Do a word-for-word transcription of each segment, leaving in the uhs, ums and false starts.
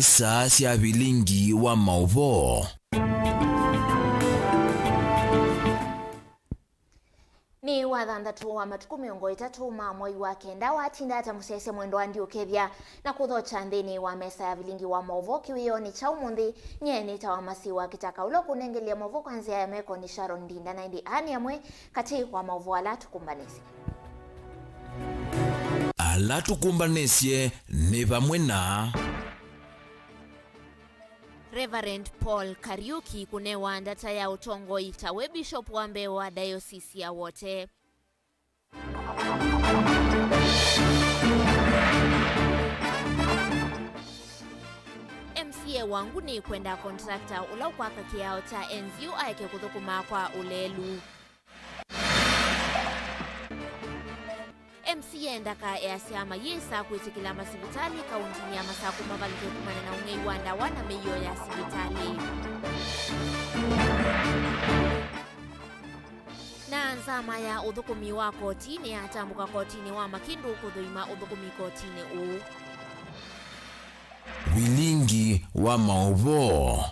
Saa sya vilingi wa maũvoo. Nĩ wathanthatũ wa matukũ mĩongo ĩtatũ ma mwei wa kenda, watinda ata mũsyaĩĩsya mwendwa ndiũkethya na kũthokya nthĩnĩ wa mesa ya vilingi wa maũvoo kĩwĩonĩ kya ũmũnthĩ. Nyie nĩtawa Masi wa Kĩtaka, ũla ũkũnengelya maũvoo kwa nzĩa ya meko nĩ Sharon Ndinda, na ĩndĩ aa nĩ amwe katĩ wa maũvoo ala tũkũmbanĩsye. Ala tũkũmbanĩsye nĩ vamwe na Reverend Paul Kariuki kũnewa ndata ya ũtongoi ta we Bishop wa mbee wa Diocese ya Wote. M C A wa Nguni kwenda contractor ũla ũkwaka kĩao kya N Z U aeke kũthũkũma kwa ũlelu. M C A ndaka easya mayĩsa kwĩtĩkĩla masivitalĩ kauntinĩ ya Masakũ mavalũke kumana na ũng'ei wa ndawa na mĩio ya sivitalĩ. Na nzama ya ũthũkũmi wa koti nĩyatambũka kotinĩ wa Makindu kũthũima ũthũkũmi kotinĩ ũũ. Vilingi wa maũvoo.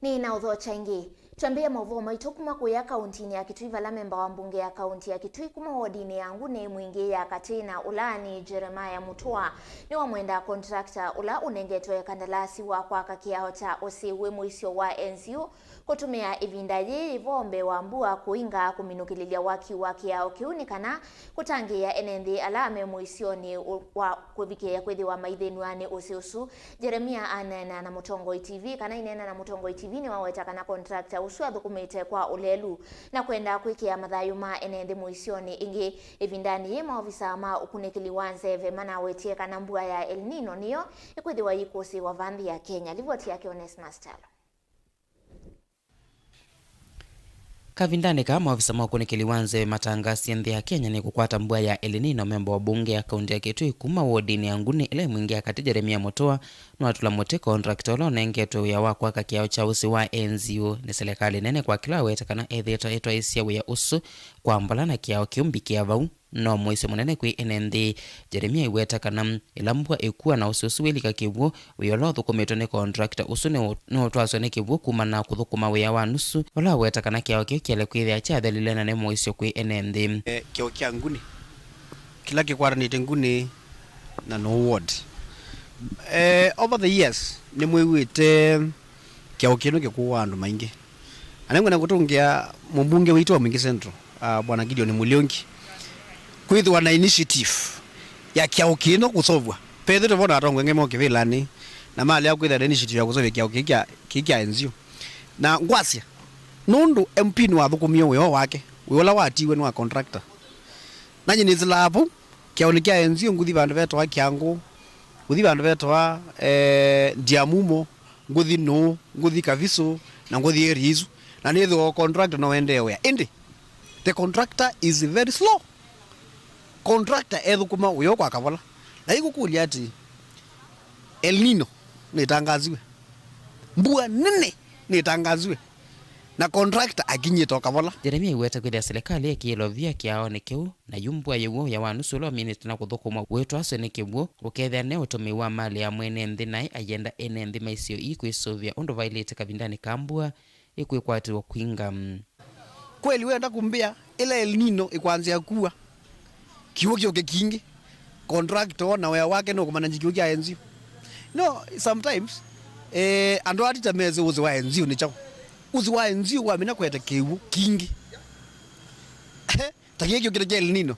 Nĩ na ũthokya ĩngĩ. Twambĩĩe maũvoo maitũ kuma kũya kauntinĩ ya Kitui, vala memba wa mbunge ya kaunti ya Kitui kuma wodinĩ ya Nguni Mwingĩ ya katĩ na ũlaani Jeremiah Mutua nĩwamwenda contractor ũla ũnengetwe kandalasi wa kwaka kĩao kya ũsĩ wĩ mũisyo wa N Z U kũtũmĩa ĩvinda yĩĩ yĩvo mbee wa mbua kũinga kũminũkĩlĩlya waki wa kĩao kĩu nĩ kana kũtangĩĩa ene nthĩ ala me mũisyonĩ wa kũvikĩĩa kwĩthĩwa maithĩnw'a nĩ ũsĩ ũsu. Jeremia aneena na Mũtongoi T V, kana ineena na Mũtongoi T V nĩwaweta kana contractor ũsu athũkũmĩte kwa ũlelu na kwenda kwĩkĩa mathayũ ma ene nthĩ mũisyonĩ. Ĩngĩ, ĩvindanĩ yĩĩ maovisa ma ũkunĩkĩli wa nzeve manawetie kana mbua ya El Nino nĩyo ĩkwĩthĩwa yĩkũsĩĩwa va nthĩ ya Kenya. Livoti yake Onesmus Kyalo. Kavindanĩ kaa, maovisa ma ũkunĩkĩli wa nzeve matangasie nthĩ ya Kenya nĩ kũkwata mbua ya El Nino, memba wa mbunge ya kaunti ya Kitui kuma wodinĩ ya Nguni ĩla ĩ Mwingĩ ya katĩ Jeremia Mutua nĩwatũla mũtĩ contractor ũla ũnengetwe wĩa wa kwaka kĩao kya ũsĩ wa N Z U nĩ silikalĩ nene kwa kĩla aweta kana ethĩĩtwe etwaĩsya wĩa ũsu kwa mbola na kĩao kĩu mbikĩa vau. No mũisyo mũnene kwĩ ene nthĩ. Jeremia aiweta kana ĩla mbua ĩkua na ũsĩ ũsu wĩlika kĩw'ũ, wĩa ũla ũthũkũmĩtwe nĩ contractor ũsu nĩ ũ-, nĩ ũtwaswe nĩ kĩw'ũ kumana na kũthũkũma wĩa wa nusu, ũla waweta kana kĩao kĩu kĩaĩle kwĩthĩa kyathelile na nĩ mũisyo kwĩ ene nthĩ. Eh, kĩao kya Nguni, kĩla kĩkwatanĩte Nguni na Nũũ ward. Eh, over the years, nĩmwĩw'ĩte kĩao kĩno kĩkũaa andũ maingĩ. Na nĩngwenda kũtũngĩa mũmbunge witũ wa Mwingĩ Central, ah, Bwana Gideon Mũliũngi, kwĩthĩwa na initiative ya kĩao kĩno kũsovwa. Pethĩtwe vo na atongoi angĩ mo kĩvĩlanĩ, na malea kwĩthĩwa na initiative ya kũsovya kĩao kĩĩ kya, kĩĩ kya N Z U. Na ngwasya, nũndũ M P nĩwathũkũmie wĩa wake, wĩa ũla watiwe nĩ wa contractor. Nanyie nĩsĩlaa vau kĩaonĩ kya N Z U, ngũthi vandũ vetawa Kĩangũ, ngũthi vandũ vetawa, eh, Ndiamumo, ngũthi Nũũ, ngũthi Kaviso, na ngũthi area isu, na nĩthĩwa contractor no endee wĩa. Ĩndĩ, the contractor is very slow. Contractor ethũkũma wĩa kwa kavola. Na ĩkũkũlya atĩ, El Nino nĩtangaziwe. Mbua nene nĩtangaziwe. Na contractor akinyĩte o kavola. Jeremia aiweta kwĩthĩa silikalĩ ĩkĩĩlwa via kĩaonĩ kĩu, na yu mbua yĩw'ũ ya wa nusu ũla ũminĩte na kũthũkũma wĩtwaswe nĩ kĩw'ũ, ũkethĩa ne ũtũmĩi wa malĩ ya mwene nthĩ, naĩ ayenda ene nthĩ ma isio ii kwĩsũvĩa ũndũ vaĩlĩte kavindanĩ ka mbua ĩkwĩkwatĩwa kwinga. Kweli wenda kũmbĩa ĩla El Nino ĩkwanzĩa kua, kĩw'ũ kyoke kingĩ, contractor na wĩa wake nũkũmanage kĩw'ũ kya N Z U? No, sometimes, eh, andũ atita mese ũsĩ wa N Z U nĩ kyaũ. Ũsĩ wa N Z U wamina kwete kĩw'ũ kingĩ. Ta kĩĩ kĩũkĩte kya El Nino.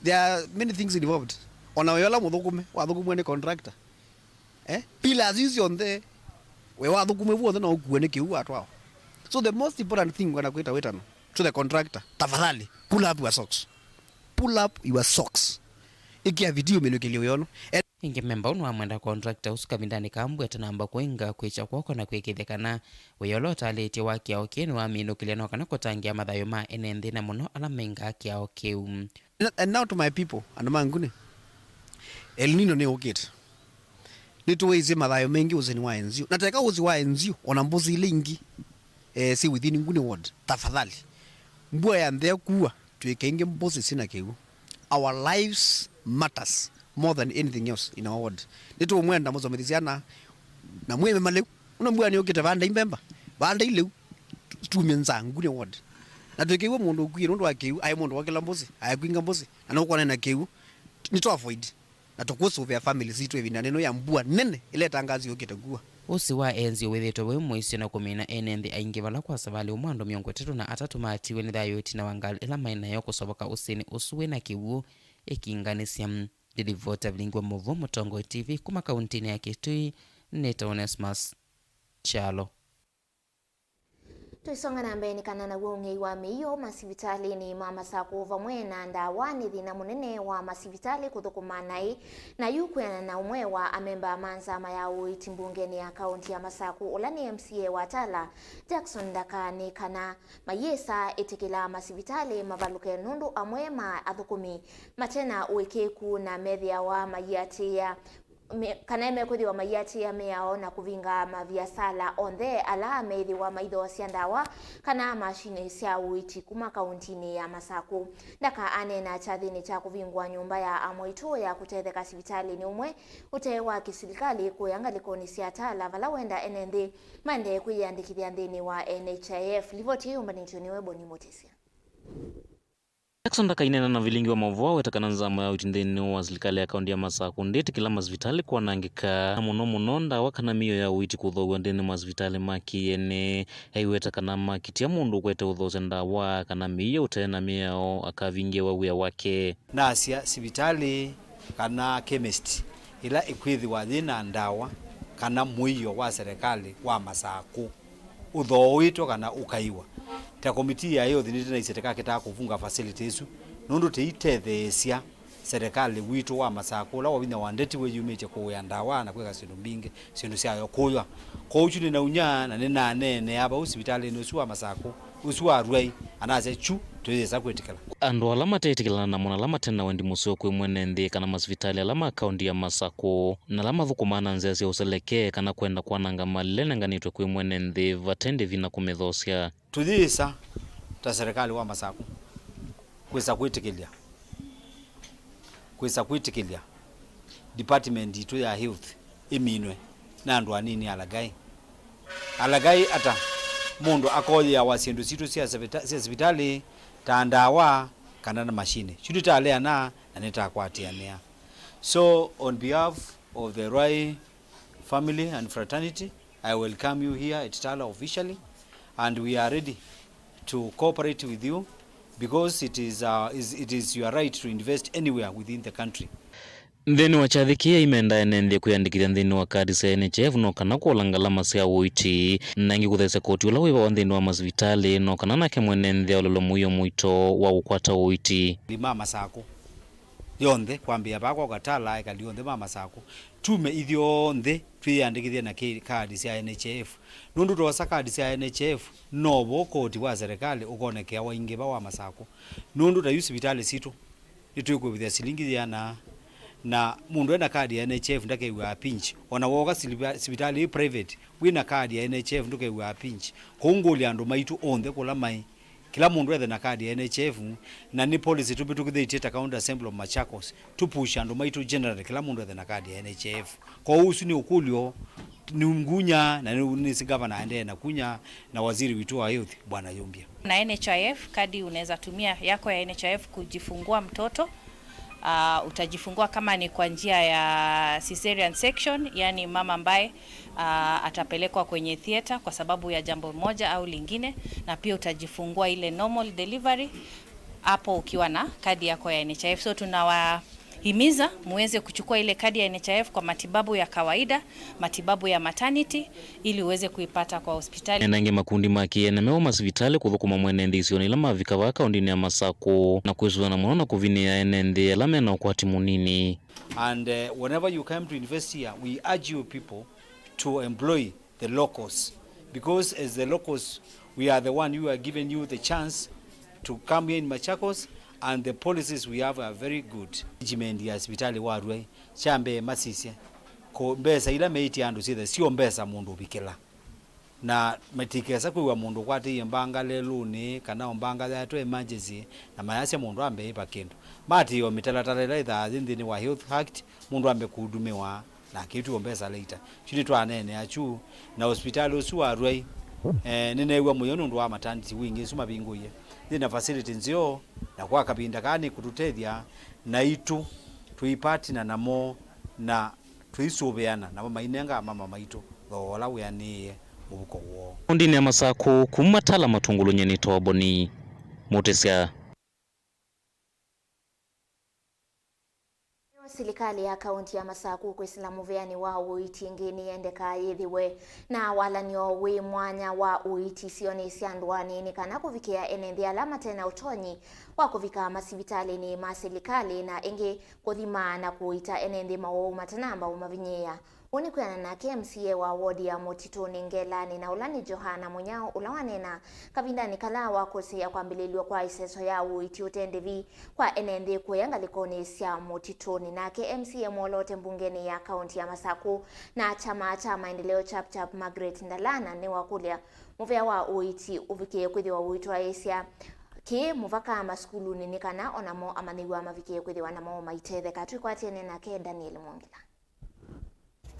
There are many things involved. Ona wĩa ũla mũthũkũme, wathũkũmwe nĩ contractor. Eh? Pillars isu syonthe, we wathũkũmwe w'onthe no ũkuwe nĩ kĩw'ũ watwawa. So the most important thing ngwenda kwĩta wĩtano to the contractor, tafadhali, pull up your socks. Pull up your socks. Ĩkĩa video ũminũkĩlye wĩa ũno. Ĩngĩ memba ũũ nĩwamwenda contractor ũsu kavindanĩ ka mbua ĩtanamba kũinga kwĩkya kw'oko na kwĩkĩĩthya kana wĩa ũla ũtalĩtye wa kĩao kĩĩ nĩwaminũkĩlya no kana kũtangĩĩa mathayũ ma ene nthĩ na mũno ala maingaa kĩao kĩu. And now to my people, andũ ma Nguni, El Nino nĩyũkĩte. Nĩtũwĩsĩ mathayũ maingĩ ũsĩnĩ wa N Z U. Na teka ũsĩ wa N Z U, ona mbũsĩ ila ingĩ, eh, syĩ within Nguni ward, tafadhali. Mbua yambĩĩa kua, twĩke ĩngĩ mbũsĩ syĩna kĩw'ũ. Our lives matters. More than anything else in our ward. Nĩtũũmwenda mũsomethye syana na mwĩme malĩu. Ũno mbua nĩyũkĩte, vandai mbemba, vandai lĩu, tumye nzangu nĩ ward. Na twĩkĩw'e mũndũ ũkwie nũndũ wa kĩu, aĩ mũndũ wokĩla mbũsĩ, aĩ kwinga mbũsĩ, na nũkwona na kĩu. Nĩtũ avoid. Na tũkũsũvĩa family sitũ ĩvindanĩ ĩno ya mbua nene ĩla ĩtangaasi yũkĩte kua. Ũsĩ wa enzio wĩthĩĩtwe wĩ mũisyo na kũmina ene nthĩ aingĩ vala kwa savalĩ ũmwe andũ mĩongo ĩtatũ na atatũ maatiwe nĩ thayũ ĩtina wa ngalĩ ĩla maĩ nayo kũsovoka ũsĩnĩ ũsu wĩ na kĩw'ũ ĩkinganĩsya. Ndilivota vilingi wa mũvoo Mũtongoi T V kuma kauntinĩ ya Kitui, nĩtawa Onesmus Kyalo. Tũisonga na mbee nĩ kana naw'o ũng'ei wa mĩio masivitalĩnĩ ma Masakũ vamwe na ndawa nĩ thĩna mũnene wa masivitalĩ kũthũkũma naĩ, na yu kwĩanana na ũmwe wa amemba ma nzama ya ũiiti mbungenĩ ya kaunti ya Masakũ, ũla nĩ M C A wa Tala, Jackson Ndaka, nĩ kana mayĩsa ĩtĩkĩla masivitalĩ mavalũke nũndũ amwe ma athũkũmi mate na ũĩkĩĩku na methĩawa maiatĩĩa me-, kana mekwĩthĩwa maiatĩĩa mĩao na kũvinga maviasala onthe ala meĩthĩwa maithoosya ndawa kana mashinĩ sya ũiiti kuma kauntinĩ ya Masakũ. Ndaka aneena kyathĩnĩ kya kũvingũa nyũmba ya amwaitũ ya kũtetheka sivitalĩnĩ ũmwe ũte wa kĩsilikalĩ kũya ngalĩkonĩ sya Tala, vala wenda ene nthĩ maendee kwĩyĩandĩkĩthya nthĩnĩ wa N H I F. Livoti ĩĩ yũmbanĩtw'e nĩwe Boni Mũtĩsya. Jackson Ndaka aineena na vilingi wa maũvoo aweta kana nzama ya ũiiti nthĩnĩ wa silikalĩ ya kaunti ya Masakũ ndĩtĩkĩla masivitalĩ kwanangĩka, na mũno mũno ndawa kana mĩio ya ũiiti kũthoow'a nthĩnĩ wa masivitalĩ ma kĩene. Aiweta kana makitya mũndũ ũkwete ũthoosya ndawa kana mĩio ũte na mĩao akavingĩwa wĩa wake. Nasya sivitalĩ kana chemist ĩla ĩkwĩthĩwa yĩ na ndawa kana mũio wa serikali wa Masakũ ũthooĩtwe kana ũkaiwa. Ta komitii ya health nĩtĩnaisye tĩkakĩtaa kũvunga facility ĩsu, nũndũ tĩitetheesya serikali witũ wa Masakũ ũla wa vinya wa ndeti wĩyumĩtye kũĩa ndawa na kwĩka syĩndũ mbingĩ, syĩndũ syayo kũywa. Kwoou kyu nĩnaunya na nĩnaneenea vau sivitalĩnĩ ũsu wa Masakũ, ũsu wa Ruai, anasya kyu tũyĩsa kwĩtĩkĩla. Andũ ala matetĩkĩlana namo na ala mate na wendi mũseo kwĩ mwene nthĩ kana masivitalĩ ala ma kaunti ya Masakũ, na ala mathũkũmaa na nzĩa sya ũselekee kana kwenda kwananga malĩ ĩla ĩnenganĩtwe kwĩ mwene nthĩ vate ndĩvi na kũmĩthoosya. Tũyĩsa ta serikali wa Masakũ kwĩsa kwĩtĩkĩlya, kwĩsa kwĩtĩkĩlya department yitũ ya health ĩminwe na andũ anini alaghai. Alaghai ata mũndũ akoyĩawa syĩndũ sitũ sya sivita-, sya sivitalĩ ta ndawa kana na mashini. Kyu nĩtaleana na nĩtakwatĩanĩa. So, on behalf of the Ruai family and fraternity, I welcome you here at Tala officially, and we are ready to cooperate with you because it is, uh, is, it is your right to invest anywhere within the country. Nthĩnĩ wa kyathĩ kĩĩ, aimenda ene nthĩ kwĩyandĩkĩthya nthĩnĩ wa kadi sya N H I F no kana kũola ngalama sya ũiiti, na ĩngĩ kũthesya koti ũla wĩvawa nthĩnĩ wa masivitalĩ, no kana nake mwene nthĩ aolelwe mũio mũito wa kũkwata ũiiti. Lima Masakũ yonthe, kwambĩĩa vaa kwa Katala, ekali onthe ma Masakũ, tume ithyonthe twĩyandĩkĩthye na kĩ-, kadi sya N H I F. Nũndũ twosa kadi sya N H I F, novo koti wa serikali ũkonekea waingĩva wa Masakũ. Nũndũ ta yu sivitalĩ sitũ, nĩtwĩkũĩvĩthya silingi yĩana, na mũndũ ena kadi ya N H I F ndakew'aa pinch. O na wooka siliva-, sivitalĩ ĩ private, wĩ na kadi ya N H I F ndũkew'aa pinch. Kwoou ngũlya andũ maitũ onthe kũla maĩ, kĩla mũndũ ethe na kadi ya N H I F, na nĩ policy tũvĩtũkĩthĩtye ta County Assembly of Machakos, tũpush andũ maitũ generally, kĩla mũndũ ethe na kadi ya N H I F. Kwoou ũsu nĩ ũkũlyo nĩ ngunya, na nĩ, nĩsĩ gavana aendee na kunya, na waziri witũ wa health, Bwana Yumbia. Na N H I F, kadi unaweza tumia yako ya N H I F kujifungua mtoto. Ah, utajifungua kama ni kwa njia ya cesarean section, yani mama ambaye, ah, atapelekwa kwenye theater kwa sababu ya jambo moja au lingine, na pia utajifungua ile normal delivery hapo ukiwa na kadi yako ya N H I F. So tunawahimiza muweze kuchukua ile kadi ya N H I F kwa matibabu ya kawaida, matibabu ya maternity, ili uweze kuipata kwa hospitali. Ene angĩ makundi ma kĩene mewa masivitalĩ kũthũkũma mwene nthĩ isionĩ ila mavika vaa kaũndĩnĩ ya Masakũ, na kwĩsũvana mũno na kũvinĩĩa ene nthĩ ala mena ũkwati mũnini. And, uh, whenever you come to invest here, we urge you people to employ the locals, because as the locals, we are the one who are giving you the chance to come here in Machakos, and the policies we have are very good. Management ya sivitali wa Ruai, kya mbee masisye kũ mbesa ila meĩtye andũ syĩthe syo mbesa mũndũ ũvikĩla. Na matikesa kwĩw'a mũndũ ũkwatĩie mbanga lelũnĩ kana o mbanga yaetwe emergency, na mayasya mũndũ ambe ĩva kĩndũ. Maatĩĩe o mĩtalatala ĩla ĩthaa yĩ nthĩnĩ wa Health Act, mũndũ ambe kũndumĩwa na akĩtw'ĩwa mbesa later. Kyu nĩtwaneenea kyu, na ũsivitalĩ ũsu wa Ruai, eh, nĩneew'a mũyo nũndũ wa maternity wing ĩsu mavingũie. Yĩ na facility nzeo, na kwa kavinda kaa nĩkũtũtethya naitũ tũipatina namo na tũisũvĩana, namo mainenga amama maitũ thooa ũla wĩanĩĩe mũvuko woo. Kaũntĩnĩ ya Masakũ, kuma Tala Matungulu, nyie nĩ Toboni Mũtĩsya. Silikalĩ ya kaũntĩ ya Masakũ kwĩsĩla mũvĩanĩ wa ũiiti ĩngĩ nĩyendekaa yĩthĩwe na walany'o wĩ mwanya wa ũiiti isionĩ sya ndũanĩ nĩ kana kũvikĩa ene nthĩ ala mate na ũtonyi wa kũvika masivitalĩnĩ ma silikalĩ na ĩngĩ kũthima na kũita ene nthĩ mawau matanamba ũmavinyĩĩa. Ũu nĩ kwĩanana nake M C A wa ward ya Mũtitũnĩ Ngelanĩ, na ũla nĩ Johana Mũnyao, ũla waneena kavindanĩ kala wakũsĩĩa kwambĩlĩlw'a kwa ĩseso ya ũiiti ũte ndĩvi kwa ene nthĩ kũya ngalĩkonĩ sya Mũtitũnĩ. Nake M C A mwoloote mbungenĩ ya kaũntĩ ya Masakũ na kyama kya Maendeleo Chap Chap, Margaret Ndalana, nĩwakũlya mũvea wa ũiiti ũvikĩe kwĩthĩwa ũitwaĩĩsya kĩ mũvaka masukulunĩ nĩ kana o namo amanyĩw'a mavikĩe kwĩthĩwa namo maitetheka. Twĩkwatĩane nake Daniel Mwongela.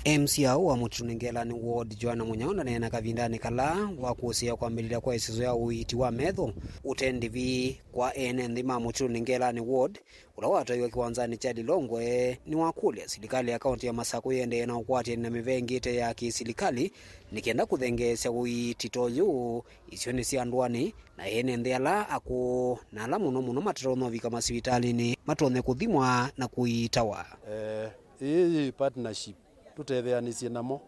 M C A wa Mũtitũnĩ Ngelanĩ ward, Joana Mũnyao, ndaneena kavindanĩ kala wakũsĩĩa kwambĩlĩlya kwa ĩseso ya ũiiti wa metho ũte ndĩvi kwa ene nthĩ ma Mũtitũnĩ Ngelanĩ ward, ũla watwaiwe kĩwanzanĩ kya Lilongwe, nĩwakũlya silikalĩ ya kaũntĩ ya Masakũ yĩendee na ũkwatĩanĩ na mĩvea ĩngĩ ĩte ya kĩsilikalĩ nĩ kenda kũthengeesya ũiiti ta ũyũ isionĩ sya ndũanĩ na ene nthĩ ala akũũ na ala mũno mũno matatonya ũvika masivitalĩnĩ matonye kũthimwa na kũiitawa. Eh, Ĩĩ yĩ partnership tũtetheanĩsye namo,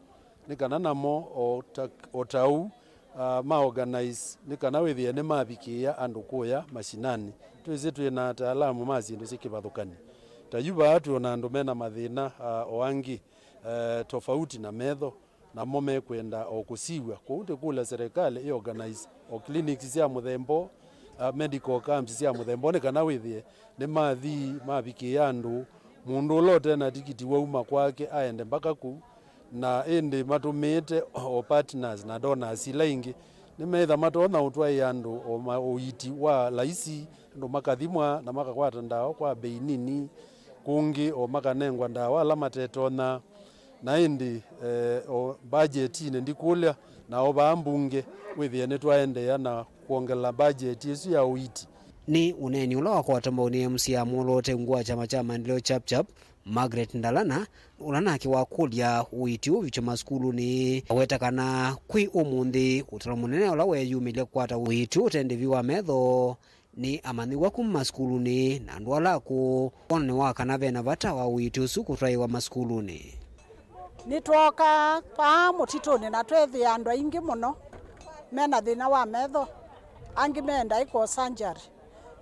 nĩ kana namo o ta, o ta ũu, ah, ma organize, nĩ kana wĩthĩe nĩmavikĩĩa andũ kũya mashinani. Twĩsĩ twĩ na ataalamu ma syĩndũ syĩ kĩvathũkany'o. Ta yu vaa twĩ o na andũ me na mathĩna, ah, o angĩ, eh, tofauti na metho, namo mekwenda o kũsiw'a. Kwoou tũkũlya serikali ĩ organize o clinics sya mũthemba ũũ, ah, medical camps sya mũthemba ũũ, nĩ kana wĩthĩe nĩmathi mavikĩĩa andũ, mũndũ ũla ũte na tikiti wauma kwake aende mpaka kũu, na ĩndĩ matũmĩĩte o partners na donors ila ingĩ, nĩmeĩtha matonya ũtwaĩa andũ o ma-, ũiiti wa laisi, andũ makathimwa na makakwata ndawa kwa mbei nini, kũngĩ o makanengwa ndawa ala matetonya. Na ĩndĩ, eh, o mbajetinĩ ndikũlya, na o vaa mbunge, wĩthĩe nĩtwaendeea na kwongela mbajeti ĩsu ya ũiiti. Nĩ ũneeni ũla wakwata mbau nĩ M C A mwoloote ungu wa kyama kya Maendeleo Chap Chap, Margaret Ndalana, ũla nake wakũlya ũiiti ũvikye masukulunĩ, aweta kana kwĩ ũmũnthĩ ũtalo mũnene ũla weeyumĩlya kũkwata ũiiti ũte ndĩvi wa metho nĩ amanyĩw'a kuma masukulunĩ na andũ ala akũũ, wonany'o wa kana ve na vata wa ũiiti ũsu kũtwaĩwa masukulunĩ. Nĩtwookaa vaa Mũtitũnĩ na tweethĩa andũ aingĩ mũno me na thĩna wa metho, angĩ meendae kũo surgery,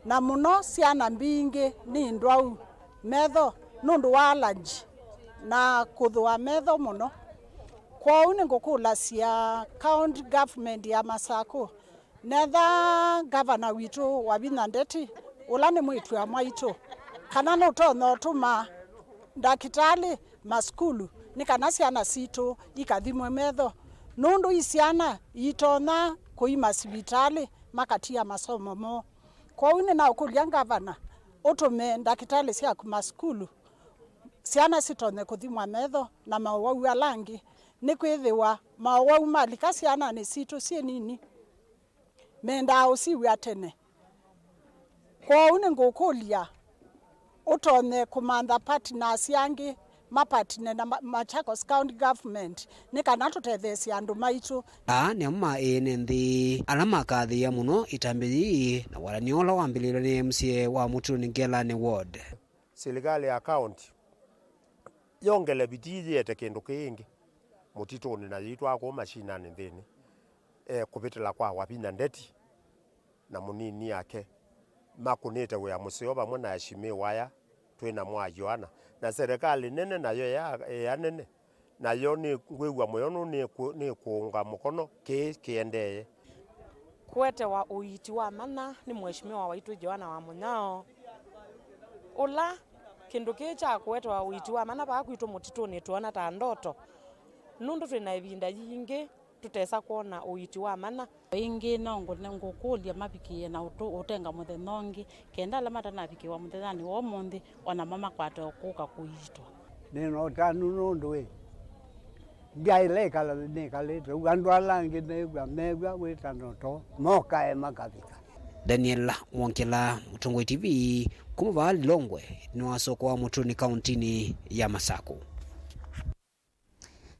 na mũno syana mbingĩ nĩ ndwau metho nũndũ wa allergy na kũthũa metho mũno. Kwoou nĩngũkũlasya county government ya Masakũ, netha ngavana witũ Wavinya Ndeti, ũla nĩ mwĩĩtu-a-mwaitũ, kana nũtonya ũtũma ndakĩtalĩ masukulu nĩ kana syana sitũ ikathimwe metho, nũndũ i syana iitonya kũima sivitalĩ makatia masomo moo. Kwoou nĩnaũkũlya ngavana ũtũme ndakĩtalĩ syaku masukulu, syana sitonye kũthimwa metho na maũwau ala angĩ, nĩkwĩthĩwa maũwau malika syananĩ sitũ syĩ nini. Mendaa ũsiw'a tene. Kwoou nĩngũkũlya ũtonye kũmantha partners angĩ mapatine na Ma-, Machakos County Government nĩ kana tũtetheesye andũ maitũ. Aa nĩmo ma ene nthĩ ala makathĩĩa mũno ĩtambya yĩĩ na walany'o ũla wambĩlĩlwe nĩ M C A wa Mũtitũnĩ Ngelanĩ Ward. Silikalĩ ya kaũnti yongele vitii yĩete kĩndũ kĩĩ ĩngĩ mũtitũnĩ na yĩitwaa kũu mashinani nthĩnĩ, eh, kũvĩtĩla kwa Wavinya Ndeti na mũnini ake, makũnĩte wĩa mũseo vamwe na eshimiwa aya twĩ namo a Yoana. Na serikali nene nayo ya, ĩa nene, nayo nĩ ngwĩw'a mũyo nũ nĩkũ-, nĩkũũnga mũkono kĩĩ kĩendee. Kũetewa ũiiti wa mana nĩ Mheshimiwa waitũ Joana wa Mũnyao, ũla kĩndũ kĩĩ kya kũetewa ũiiti wa mana vaa kwitũ mũtitũnĩ twoona ta ndoto, nũndũ twĩ na ĩvinda yingĩ Tũtesa kwona ũiiti wa mana. Ĩngĩ no ngũ-, ngũkũlya mavikĩĩe na ũtũ-, ũtenga mũthenya ũngĩ, kenda ala matanavikĩwa mũthenyanĩ wa ũmũnthĩ, o namo makwate o kũka kũiitwa. Nĩ na ũtanu nũndũ wĩ, ndyaĩle ĩkala nĩkalĩte ũu, andũ ala angĩ nĩw'a mew'a wĩtano to mokae makavika. Daniel Mwongela, Mũtongoi T V, kuma vaa Lilongwe, nĩwasokoa Mũtũnĩ kauntinĩ ya Masaku.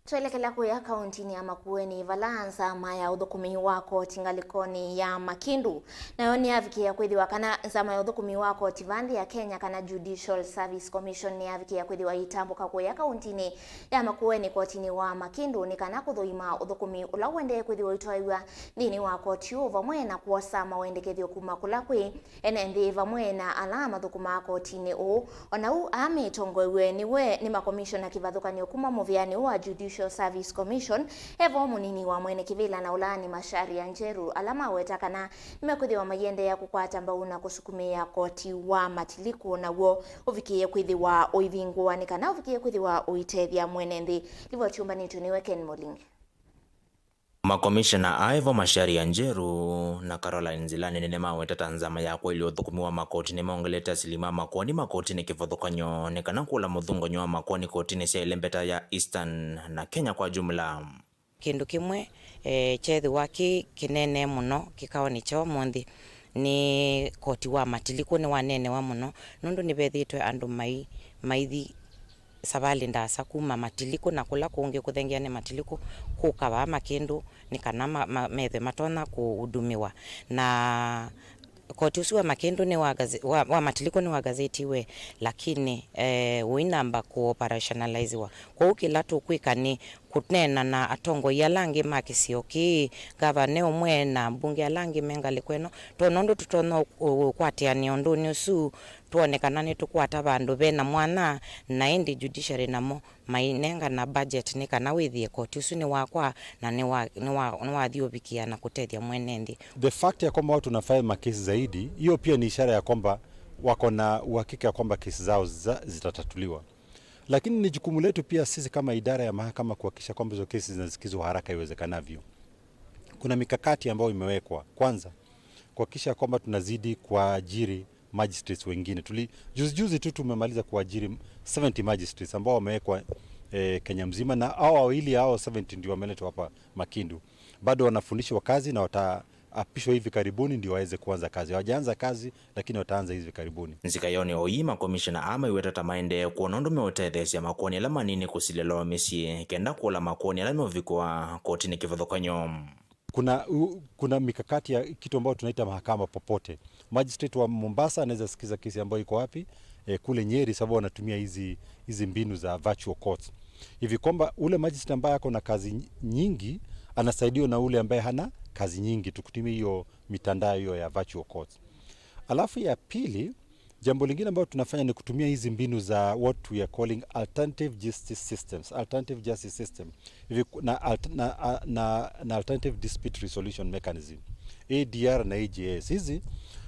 Twelekela kũya kauntinĩ ya Makueni, vala nzama ya ũthũkũmi wa koti ngalĩkonĩ ya Makindu nayo nĩyavikĩĩa kwĩthĩwa kana nzama ya ũthũkũmi wa koti vaa nthĩ ya Kenya, kana Judicial Service Commission, nĩyavikĩĩa kwĩthĩwa ĩitambũka kũya kauntinĩ ya Makueni kotinĩ wa Makindu nĩ kana kũthũima ũthũkũmi ũla ũendee kwĩthĩwa ũitwaĩw'a nthĩnĩ wa koti ũũ, vamwe na kwosa mawendekethyo kuma kũla kwĩ ene nthĩ vamwe na ala mathũkũmaa kotinĩ ũũ. O na ũu, aa metongoew'e nĩwe nĩ makomishona kĩvathũkany'o kuma mũvĩanĩ ũũ wa Judicial Service Commission, e vo mũnini wa mwene kĩvĩla na ũlaani Macharia Njeru, ala maweta kana nĩmekwĩthĩwa maiendeea kũkwata mbau na kũsukumĩĩa koti wa Matiliku naw'o ũvikĩĩe kwĩthĩwa ũivingũa nĩ kana ũvikĩĩe kwĩthĩwa ũitethya mwene nthĩ. Livoti yũmbanĩtw'e nĩwe Ken Mũlinge. Makomishona aa vo Macharia Njeru na Caroline Nzilani nĩnĩmaweta ta nzama ya kwaĩlya ũthũkũmi wa makoti nĩmaongelete asili ma makoani makotinĩ kĩvathũkany'o nĩ kana kũla mũthũngany'o wa makoani kotinĩ sya ĩlembeta ya Eastern na Kenya kwa jumla. Kĩndũ kĩmwe, eh, kyethĩwa kĩ kĩnene mũno kĩkaonĩ kya ũmũnthĩ nĩ koti wa Matiliku nĩwaneenewa mũno, nũndũ nĩvethĩĩtwe andũ mai-, maithi savalĩ ndaasa kuma Matiliku na kũla kũngĩ kũthengeane Matiliku kũka vaa Makindu nĩ kana ma-, ma-, methwe matonya kũhudumiwa. Na koti ũsu wa Makindu nĩ wa gaze-, wa, wa Matiliku nĩ wa gazetiwe, lakini, eh, ũinamba kũ operationalizewa. Kwoou kĩla tũkwĩka nĩ kũneena na atongoi ala angĩ ma kĩsio kĩĩ, ngavana ũmwe na mbunge ala angĩ me ngalĩko ĩno, twona ũndũ tũtonya ũ-, ũ-, ũkwatĩanĩa ũndũnĩ ũsu, twone kana nĩtũkwata vandũ ve na mwanya, na ĩndĩ judiciary namo mainengana budget nĩ kana wĩthĩe koti ũsu nĩ wakwa na nĩ wa, nĩ wa, nĩwathi ũvikĩa na kũtethya mwene nthĩ. The fact ya kwamba watu wanafanya makesi zaidi, hiyo pia ni ishara ya kwamba wako na uhakika ya kwamba kesi zao za, zitatatuliwa. Lakini ni jukumu letu pia sisi kama idara ya mahakama kuhakikisha kwamba hizo kesi zinasikizwa haraka iwezekanavyo. Kuna mikakati ambayo imewekwa. Kwanza, kuhakikisha kwamba tunazidi kuajiri magistrates wengine. Tuli-, juzi juzi tu tumemaliza kuajiri seventy magistrates ambao wamewekwa, eh, Kenya mzima, na hao wawili, hao seventy ndio wameletwa hapa Makindu. Bado wanafundishwa kazi na wataapishwa hivi karibuni ndio waweze kuanza kazi. Hawajaanza kazi, lakini wataanza hivi karibuni. Nzika ya ũneenany'a, makomishona aa maiweta ta maendee kwona ũndũ meũtetheesya makoani ala manini kũsilĩlwa mĩsyĩ, kenda kũla makoani ala meũvikwa kotinĩ kĩvathũkany'o. Kuna, u-, kuna mikakati ya kitu ambayo tunaita mahakama popote. Magistrate wa Mombasa anaweza sikiza kesi ambayo iko wapi? Eh, kule Nyeri, sababu wanatumia hizi, hizi mbinu za virtual courts. Hivi kwamba ule magistrate ambaye ako na kazi ny-, nyingi anasaidiwa na ule ambaye hana kazi nyingi, tukutumia hiyo mitandao hiyo ya virtual courts. Alafu ya pili, jambo lingine ambalo tunafanya ni kutumia hizi mbinu za what we are calling alternative justice systems, alternative justice system. Hivi ku-, na alt-, na, a, na, na alternative dispute resolution mechanism, A D R na A J S. Hizi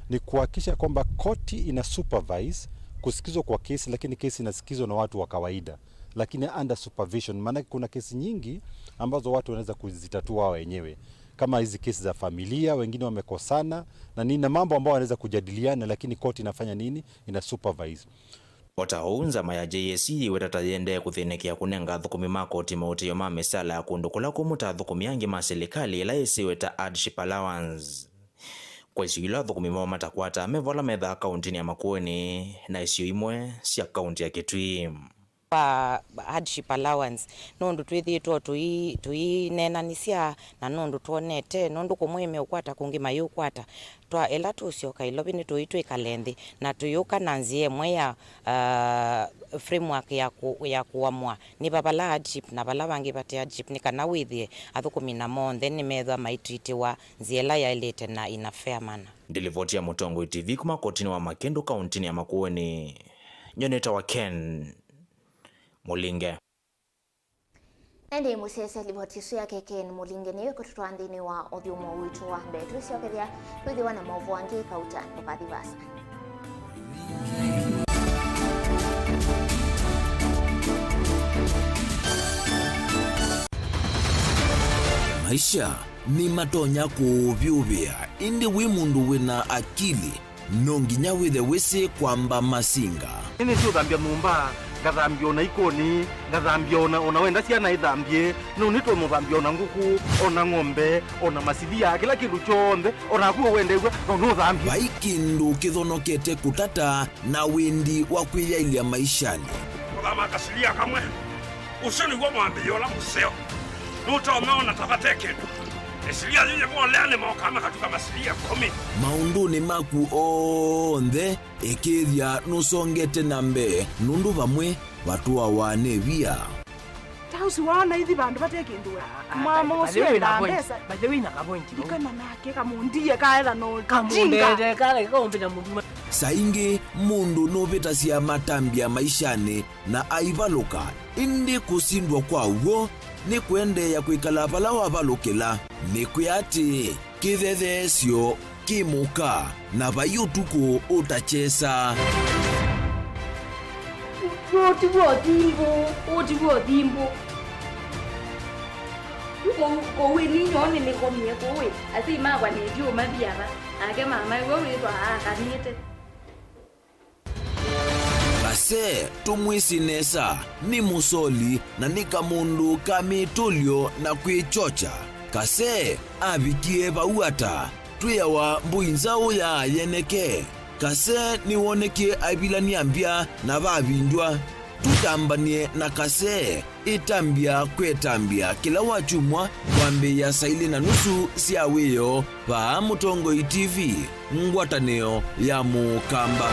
ni kuhakikisha kwamba koti ina supervise kusikizwa kwa kesi, lakini kesi inasikizwa na watu wa kawaida, lakini under supervision. Maanake kuna kesi nyingi ambazo watu wanaweza kuzitatua wao wenyewe, kama hizi kesi za familia, wengine wamekosana na nini, na mambo ambayo wanaweza kujadiliana, lakini koti inafanya nini? Ina supervise. O ta ũu, nzama ya J S C yĩweta ta yĩendee kũthĩnĩkĩa kũnenga athũkũmi ma koti maũtĩo ma mĩsala ya kũndũ kũla kũmũ ta athũkũmi angĩ ma silikalĩ, ĩla yĩsĩwe ta hardship allowance, kwa isio ila athũkũmi moo matakwata me vala methaa kauntinĩ ya Makueni na isio imwe sya kaunti ya Kitui. Kwa hardship allowance, nũndũ twĩthĩĩtwe tũi-, tũineenanĩsya na nũndũ twonete, nũndũ kũmwe meũkwata, kũngĩ mayĩũkwata. Twa, ĩla tũsyoka Ilovi nĩtũi twĩkale nthĩ na tũyũka na nzĩa ĩmwe ya, ah, framework ya kũ-, ya kũamũa nĩ va vala hardship na vala vangĩ vate hardship, nĩ kana wĩthĩe athũkũmi namo onthe nĩmethwa maitwitĩwa nzĩa ĩla yaĩlĩte na in a fair manner. Ndilivoti ya Mũtongoi T V kuma kotinĩ wa Makindu kauntinĩ ya Makueni, nyie nĩtawa Ken Mũlinge. Na ĩndĩ mũsyaĩĩsya livoti ĩsu yake Ken Mũlinge nĩyo ĩkũtũtwaa nthĩnĩ wa ũthyũmũo witũ wa mbee. Twĩsyokethya twĩthĩwa na maũvoo angĩ kauta, ndũkathi vaasa. Maisha nĩmatonya kũũvyũvĩa, ĩndĩ wĩ mũndũ wĩna akili, no nginya wĩthe wĩsĩ kwamba masinga. Nĩnĩsĩ ũthambya nyũmba, ngathambya ona ikoni, ngathambya ona, ona wenda syana ithambye, no nĩtwe mũthambya ona ngũkũ, ona ng'ombe, ona masilia, kĩla kĩndũ kyonthe, ona naku ũwendeew'a, no nũthambye. Vai kĩndũ kĩthonokete kũtata na wendi wa kwĩyaĩlya maishanĩ. Kũthama kasilia kamwe. Ũsu nĩw'o mwambĩĩo ũla mũseo. Nũtonya ona ta vate kĩndũ. Ĩsilia yĩyĩ volea nĩmokaa makatuka masilia ĩkũmi. Maũndũnĩ maku onthe, ĩkĩĩthya nũsongete na mbee, nũndũ vamwe vatũawa nĩ via. Ta ũsu waona ithi vandũ vate kĩndũ we. Ah, mwama by the ũsu way, wĩna endaa point. Mbesa. By the way, wĩna ka point vau. Ndikana nake kamũndie kaetha no jinga. Kamũndete kale kaũmbĩta mũthuma. Saa ingĩ mũndũ nũvĩtasya matambya maishanĩ na aivalũka, ĩndĩ kũsindwa kwa w'o nĩ kũendeea kwĩkala vala wavalũkĩla. Nĩkwĩa atĩĩ, kĩthetheesyo kĩ mũka, na vai ũtukũ ũtakyesa. Ũti w'o thimbũ, ũti w'o thimbũ. Kũu, kũu ĩ ninyoo nĩnĩkomie kũu ĩ, asyai makwa nĩndiũmathia va, nake mama w'o wĩthwa aakanĩte. Kase tũmwĩsĩ nesa, nĩ mũsoli na nĩ kamũndũ ka mĩtũlyo na kwĩkyokya. Kase avikie vau ata? Twĩawa mbũi nzaũ ya yeneke. Kase nĩwonekie aivilany'a mbya na vavindywa. Tũtambany'e na Kase. Ĩtambya kwĩtambya kĩla wakyumwa kwambĩĩa saa ilĩ na nusu sya wĩoo vaa Mũtongoi T V, ngwatanĩo ya Mũkamba.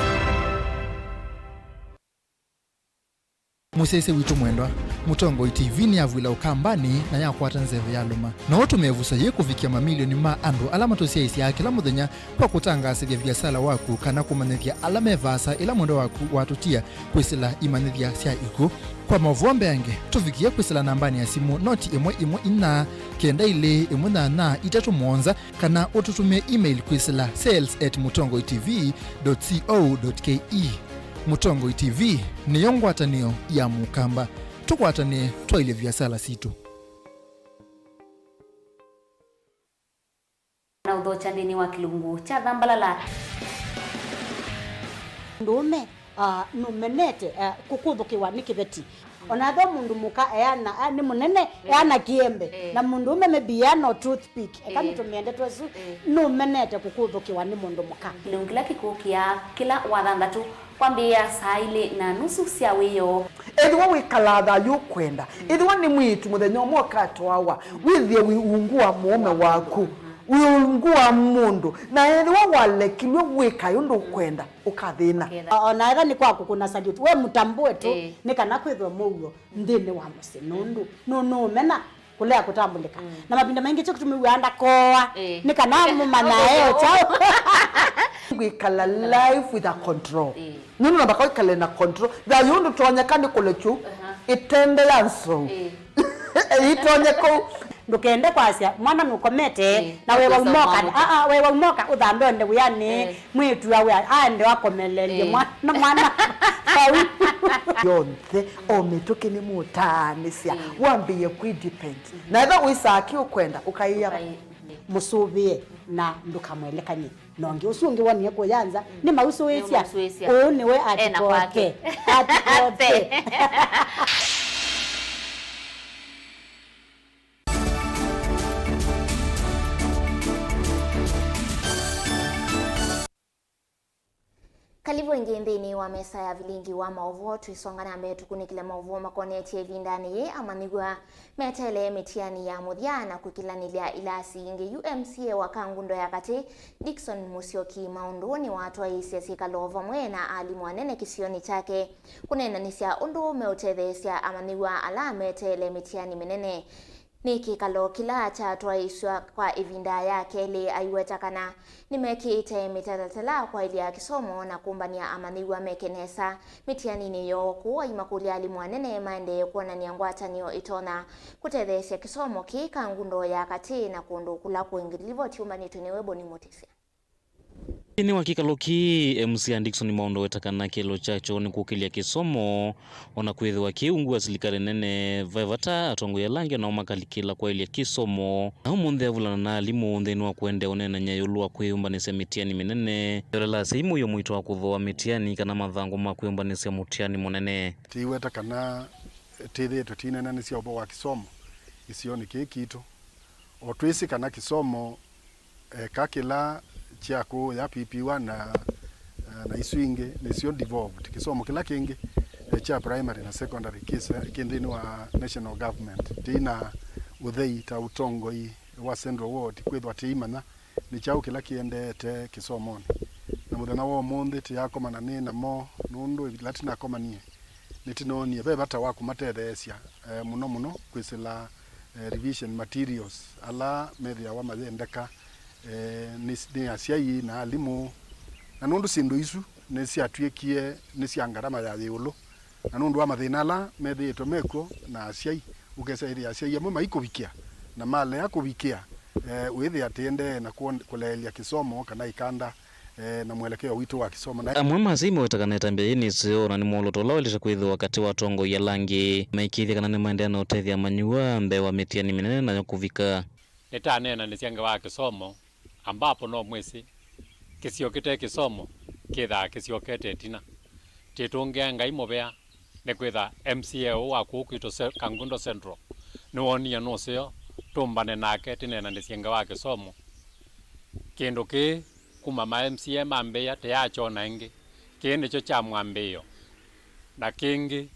Mũsyaĩĩsya witũ mwendwa, Mũtongoi T V nĩyavw'ĩla Ũkambanĩ na yakwata nzeve yalũma. No ũtũmĩe ĩvuso yĩĩ kũvikĩa mamilioni ma andũ ala matũsyaĩĩsyaa kĩla mũthenya kwa kũtangaasĩthya viasala waku kana kũmanyĩthya ala me vaasa ĩla mwendwa waku watũtia kwĩsĩla imanyĩthya sya ikw'ũ. Kwa maũvoo mbeange, tũvikĩe kwĩsĩla nambanĩ ya simũ noti ĩmwe ĩmwe inya kenda ilĩ ĩmwe nyanya itatũ mũonza, kana ũtũtũmĩe email kwĩsĩla sales at mũtongoi T V dot co dot K E. Mũtongoi T V nĩyo ngwatanĩo ya Mũkamba. Tũkwatanĩe twaĩlye viasala sitũ. Na ũthokya nthĩnĩ wa kĩlungu kya Thambalala. Mũndũũme, ah, nũmenete, ah, kũkũthũkĩwa nĩ kĩveti. Ona ethĩwa mũndũ mũka eana, ah, nĩ mũnene, eana kĩembe. Eh. Na mũndũũme maybe eana o toothpick. Eka, eh, nĩtũmĩe ndeto ĩsu, eh, nũmenete kũkũthũkĩwa nĩ mũndũ mũka. Kĩlungu kĩla kĩkũkĩa kĩla wathanthatũ. Kwambĩĩa saa ilĩ na nusu sya wĩoo. Ethĩwa wĩkalaa thayũ ũkwenda, ethĩwa nĩ mwĩĩtu mũthenya ũmwe ũkatwawa, wĩthĩe wĩ ungu wa mũũme waku, wĩ ungu wa mũndũ, na ethĩwa walekilw'e wĩkae ũndũ ũkwenda, ũkathĩna. O na ethĩwa nĩ kwa kũkũna salute, we mũtambũe tu, ĩĩ, nĩ kana kwĩthwe mũuo nthĩnĩ wa mũsyĩ, nũndũ nũ-, nũũmena kũlea kũtambũlĩka. Mm. Na mavinda maingĩ kyo kĩtumi wĩaa ndakoa, eh, nĩ kana mũmanyae o kyaũ. Kwĩkala life with a control. Eh. Nũndũ namba kwĩkale na control. Thayũ ndũtonyeka nĩ kũlekyu, aha, ĩtende ya nsou. Eh. Ĩtonye kũu. Ndũkende kwasya mwana nũkomete, eh, na we waumoka. Ah, ah, we waumoka ũthambe onde wĩanĩ. Eh. Mwĩĩtu awe aende akomelelye, eh, mwana, mwana vau. Yonthe, o mĩtũkĩ nĩmũtaanĩsya, mm, wambĩĩe kwĩ depend. Mm-hmm. Na ethĩwa wĩsaa kĩ ũkwenda, ũkaĩa. Ũkaĩ-, mm. Mũsũvĩe na ndũkamwelekany'e. Na ũngĩ ũsu ũngĩ wonie kũya nza, mm, nĩ mausũĩsya. Nĩ mausũĩsya. Ũũ nĩwe ena kwake. Atikote. Atikote. Karibu ĩngĩ nthĩnĩ wa mesa ya vilingi wa maũvoo, twĩsonga na mbee tũkunĩkĩle maũvoo makonetye ĩvindanĩ yĩĩ amanyĩw'a meteele mĩtiani ya mũthya na kwĩkĩlanĩlya ilasi ingĩ. Yu M C A wa Kangundo ya Katĩ, Dickson Musyoki Maũndũ, nĩwatwaĩĩsye syĩkalo vamwe na alimũ anene kĩsionĩ kyake kũneenanĩsya ũndũ meũtetheesya amanyĩw'a ala meteele mĩtiani mĩnene. Nĩ kĩkalo kĩla kyatwaĩĩsw'a kwa ĩvinda ya kelĩ. Aiweta kana nĩmekĩĩte mĩtalatala kwaĩlya kĩsomo na kũmbany'a amanyĩw'a meke nesa mĩtianinĩ yoo. Kwoou aimakũlya alimũ anene maendee kwonany'a ngwatanĩo ĩtonya kũtetheesya kĩsomo kĩĩ Kangundo ya Katĩ na kũndũ kũla kũngĩ. Livoti yũmbanĩtw'e nĩwe Boni Mũtĩsya. Nthĩnĩ wa kĩkalo kĩĩ, M C A Dickson Maũndũ aweta kana kĩelo kyakyo nĩ kũkĩlya kĩsomo, o na kwĩthĩwa kĩ ungu wa silikalĩ nene, ve vata atongoi ala angĩ o nao makalikĩla kwaĩlya kĩsomo. Na ũmũnthĩ avulana na alimũ nthĩnĩ wa kũendeea ũneenany'a ĩũlũ wa kwĩyũmbanĩsya mĩtiani mĩnene. Yolela asyai mũio mũito wa kũthooa mĩtiani kana mathangũ ma kwĩyũmbanĩsya mũtiani mũnene. Tĩiweta kana tĩthĩĩtwe tĩineenanĩsya ũvoo wa kĩsomo kĩsionĩ kĩĩ kitũ. O twĩsĩ kana kĩsomo, eka kĩla kya kũũya P P one na, na isu ingĩ nĩsyo devolved. Kĩsomo kĩla kĩngĩ, eh, kya primary na secondary kĩse-, kĩ nthĩnĩ wa national government. Tĩi na ũthei ta ũtongoi wa Central Ward kwĩthwa tĩimanya nĩ kyaũ kĩla kĩendeete kĩsomonĩ. Na mũthenya wa ũmũnthĩ tĩyakomana nĩ namo, nũndũ ĩla tĩnakomanie nĩtĩnoonie ve vata wa kũmatetheesya, eh, mũno mũno kwĩsĩla, eh, revision materials ala methĩawa mayendeka, eh, nĩ, nĩ asyai na alimũ. Na nũndũ syĩndũ isu nĩsyatw'ĩkie nĩ sya ngarama ya ĩũlũ, na nũndũ wa mathĩna ala methĩĩtwe mekw'o na asyai, ũkesa ĩthĩa asyai amwe maikũvikĩa, na malea kũvikĩa, eh, wĩthĩa tĩendee na kũon-, kũleelya kĩsomo kana ĩkanda, eh, na mwelekeo witũ wa kĩsomo. Na amwe ma asyai maweta kana ĩtambya yĩĩ nĩ ĩseo na nĩ mwolooto ũla waĩlĩte kwĩthĩwa katĩ wa atongoi ala angĩ, maikĩĩthya kana nĩmaendeea na ũtethya amanyĩw'a mbee wa mĩtiani mĩnene nayo kũvika. Nĩtaneenanĩsya ngewa ya kĩsomo, ambapo no mwĩsĩ kĩsio kĩte kĩsomo kĩthaa kĩsyokete ĩtina. Tĩtũngĩa Ngai mũvea nĩkwĩtha M C A ũũ wa kũũ kwitũ Ce-, Kangundo Central nĩwonie nũseo tũmbane nake tĩneenanĩsye ngewa ya kĩsomo. Kĩndũ kĩĩ kuma ma M C A mambĩĩa tĩyakyona ĩngĩ. Kĩĩ nĩkyo kya mwambĩĩo. Na kĩngĩ,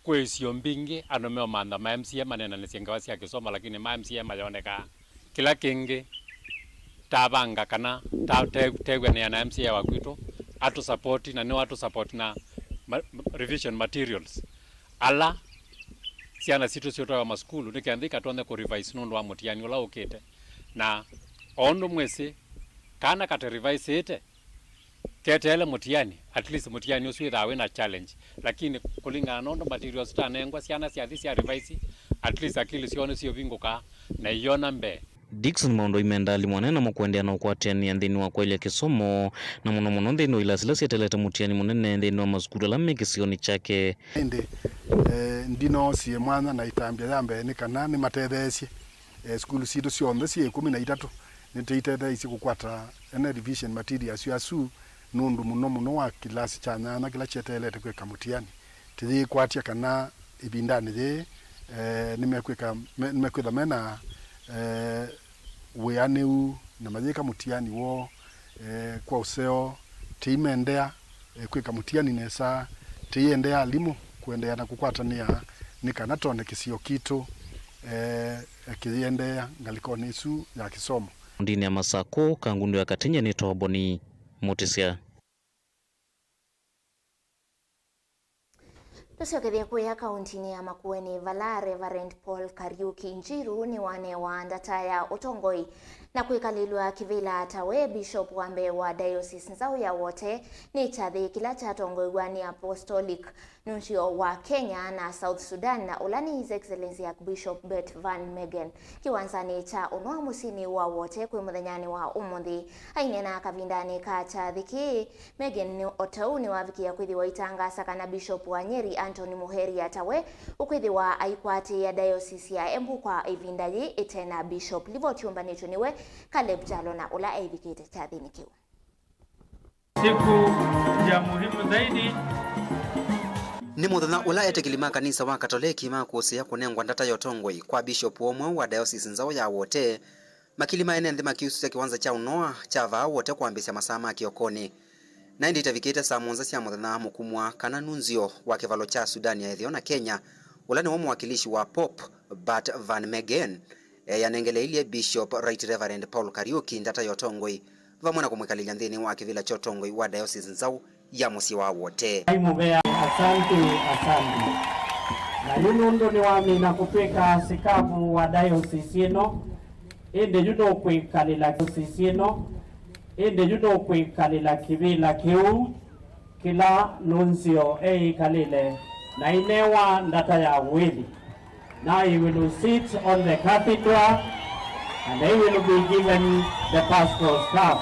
kwĩ isio mbingĩ andũ meũmantha ma M C A maneenanĩsye ngewa sya kĩsomo, lakini ma M C A mayonekaa. Kĩla kĩngĩ, tavanga kana ta-, te-, tew'anĩa na M C A wa kwitũ, atũsapoti, na nĩwe atũsapoti na ma-, revision materials ala syana sitũ siũtwaĩwa masukulu, nĩ kenda ikatonye kũrevise nũndũ wa mũtiani ũla ũkĩte. Na o ũndũ mwĩsĩ, kana kate reviseĩte, keteele mũtiani, at least mũtiani ũsu wĩthaa wĩna challenge. Lakini kũlingana na ũndũ materials tanengwa, syana syathi sya revise, at least akili syoo nĩsiũvingũka na iona mbee. Dickson Maũndũ aimenda alimũ anene namo kũendeea na ũkwatĩanĩa nthĩnĩ wa kwaĩlya kĩsomo, na mũno mũno nthĩnĩ wa ilasi ila syeteelete mũtiani mũnene nthĩnĩ wa masukulu ala me kĩsionĩ kyake. Ĩndĩ, eh, ndinoosie mwanya na ĩtambya ya mbee nĩ kana nĩmatetheesye, eh, sukulu sitũ syonthe syĩ ĩkũmi na itatũ nĩtĩitetheeisye kũkwata ene revision materials asu, nũndũ mũno mũno wa kĩlasi kya nyanya kĩla kyeteelete kwĩka mũtiani tĩyĩkwatya kana ĩvindanĩ yĩĩ, eh, nĩmekwĩka, me-, nĩmekwĩtha mena, eh, wĩanĩu na mayĩka mũtiani woo, eh, kwa ũseo, tĩimendea, eh, kwĩka mũtiani nesa, tĩiendea alimũ kũendeea na kũkwatanĩa nĩ kana tone kĩsio kitũ, eh, kĩyĩendeea ngalĩkonĩ ĩsu ya kĩsomo. Ndini ya Masakũ, Kangundo ya Katinye nĩ Toboni Mũtĩsya. Tũsyokethye kũya kaũntinĩ ya Makueni, vala Reverend Paul Kariuki Njiru nĩwanewa ndata ya ũtongoi na kwĩkalĩlw'a kĩvĩla ta we Bishop wa mbee wa Diocese Nzaũ ya Wote nĩ kyathĩ kĩla kyatongoew'a nĩ Apostolic Nuncio wa Kenya na South Sudan, na ũla nĩ His Excellency Archbishop Bert Van Meegen, kĩwanzanĩ kya ũnoa mũsyĩnĩ wa Wote kwĩ mũthenyanĩ wa ũmũnthĩ. Aineena kavindanĩ ka kyathĩ kĩĩ, Megan nĩ o ta ũu nĩwavikĩĩa kwĩthĩwa aitangaasa kana Bishop wa Nyeri, Anthony Muheria, ta we ũkwĩthĩwa aikwatĩĩa Diocese ya Embu kwa ĩvinda yĩĩ ĩte na Bishop. Livoti yũmbanĩtw'e nĩwe Caleb Kyalo na ũla eĩvikĩte kyathĩnĩ kĩu. Siku ya muhimu zaidi. Nĩ mũthenya ũla etĩkĩli ma kanisa wa Katoleki makũsĩĩa kũnengwa ndata ya ũtongoi kwa Bishop ũmwe wa Diocese Nzaũ ya Wote, makili ma ene nthĩ makiusũsya kĩwanza kya ũnoa kya vaa Wote kwambĩĩsya masaa ma kĩokonĩ. Na ĩndĩ itavikĩte saa mũonza sya mũthenya, mũkumwa kana nunzio wa kĩvalo kya Sudan ya Ĩtheo na Kenya, ũla nĩwe mwakilishi wa Pope Bert Van Meegen, eyanengeleilye Bishop Right Reverend Paul Kariuki ndata ya ũtongoi, vamwe na kũmwĩkalĩlya nthĩnĩ wa kĩvĩla kya ũtongoi wa Diocese Nzaũ ya mũsyĩ wa Wote. Ai mũvea, asante, asante. Na yu nũndũ nĩwamina kũtwĩka sikavu wa diocese ĩno, ĩndĩ yu nũkwĩkalĩla diocese ĩno, ĩndĩ yu nũkwĩkalĩla kĩvĩla kĩu kĩla nunzio eĩkalĩle, na ainewa ndata ya ũĩthi. Now he will sit on the cathedral and he will be given the pastoral staff.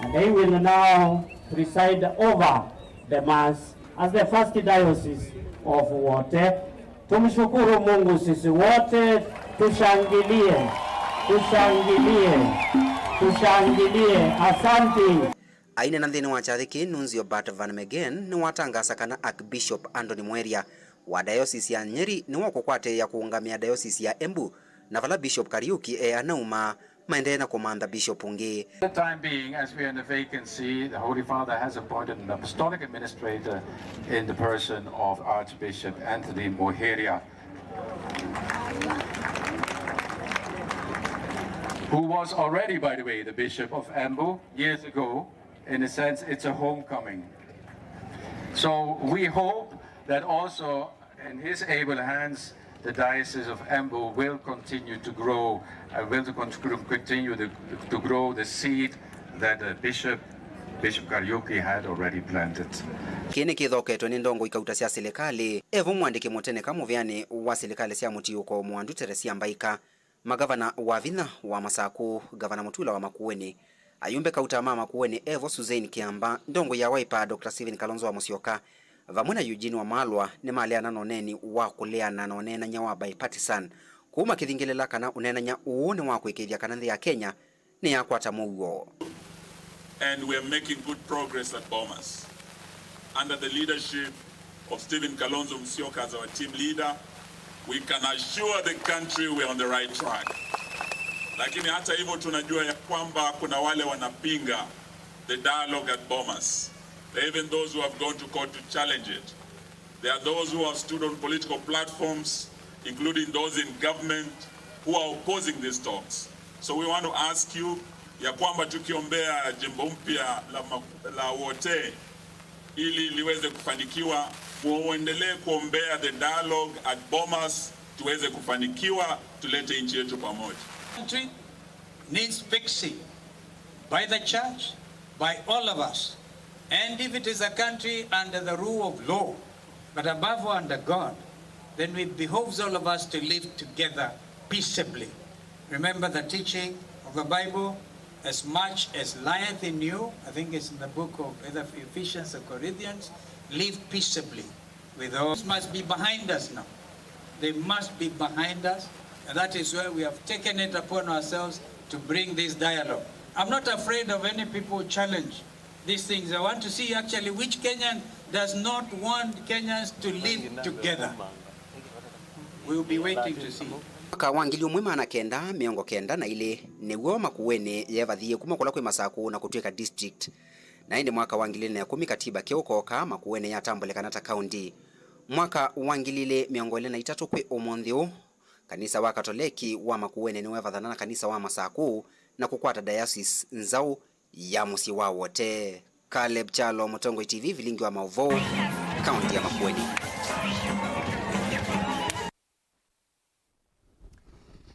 And I will now preside over the Mass as the First Diocese of Wote. Tumshukuru Mungu sisi wote, tushangilie, tushangilie, tushangilie. Asante. Ainena nthĩnĩ wa kyathĩ kĩĩ, Nunzio Bart Van Meghen nĩwatangaasa kana Archbishop Anthony Mweria wa Diocese ya Nyeri nĩwe ũkũkwatĩĩa kũũngamĩa Diocese ya Embu, na vala Bishop Kariuki e anauma, maendee na kũmantha Bishop ũngĩ. The time being, as we are in the vacancy, the Holy Father has appointed an apostolic administrator in the person of Archbishop Anthony Muheria, who was already, by the way, the Bishop of Embu years ago. In a sense, it's a homecoming. So we hope that also in his able hands, the Diocese of Embu will continue to grow, uh, will to con-, continue the, to grow the seed that the Bishop, Bishop Kariuki had already planted. Kĩĩ nĩkĩthoketwe nĩ ndongoi kauta sya silikalĩ, evo mwandĩki mũteneka mũvĩanĩ wa silikalĩ sya mũtiũko mũandu Teresia Mbaika, magavana Wavinya wa Masakũ, Gavana Mutula wa Makueni, ayumbe kauta ma Makueni evo Suzanne Kiamba, ndongoi ya Wiper Doctor Stephen Kalonzo wa Musyoka, vamwe na Eugene Wamalwa nĩmaleana na ũneeni wa kũleana na ũneenany'a wa bipartisan, kũu makĩthingĩlĩla kana ũneenany'a ũũ nĩ wa kũĩkĩĩthya kana nthĩ ya Kenya nĩyakwata mũuo. And we are making good progress at Bomas. Under the leadership of Stephen Kalonzo Musyoka as our team leader, we can assure the country we are on the right track. Lakini hata hivyo, tunajua ya kwamba kuna wale wanapinga the dialogue at Bomas. There are even those who have gone to court to challenge it. There are those who have stood on political platforms, including those in government, who are opposing these talks. So we want to ask you ya kwamba tukiombea jimbo mpya la, ma-, la Wote ili liweze kufanikiwa, muendelee kuombea the dialogue at Bomas tuweze kufanikiwa, tulete nchi yetu pamoja. Country needs fixing by the church, by all of us. And if it is a country under the rule of law, but above all under God, then it behoves all of us to live together peaceably. Remember the teaching of the Bible, "As much as lieth in you," I think it's in the book of either Ephesians or Corinthians, "live peaceably with all." This must be behind us now. They must be behind us, and that is why we have taken it upon ourselves to bring this dialogue. I'm not afraid of any people who challenge these things. I want to see actually which Kenyan does not want Kenyans to live together. We will be waiting to see. Mwaka wa ngili ũmwe maana kenda mĩongo kenda na ilĩ, nĩw'o Makueni yeevathie kuma kũla kwĩ Masakũ na kũtw'ĩka district. Na ĩndĩ mwaka wa ngili ilĩ na ĩkũmi katiba keũ kooka, Makueni yatambũlĩkana ta kaunti. Mwaka wa ngili ilĩ mĩongo ĩlĩ na itatũ kwĩ ũmũnthĩ ũũ, kanisa wa Katoleki wa Makueni nĩwevathana na kanisa wa Masakũ na kũkwata diocese nzaũ ya mũsyĩ wa Wote. Caleb Kyalo, Mũtongoi T V, vilingi wa maũvoo, kaunti ya Makueni.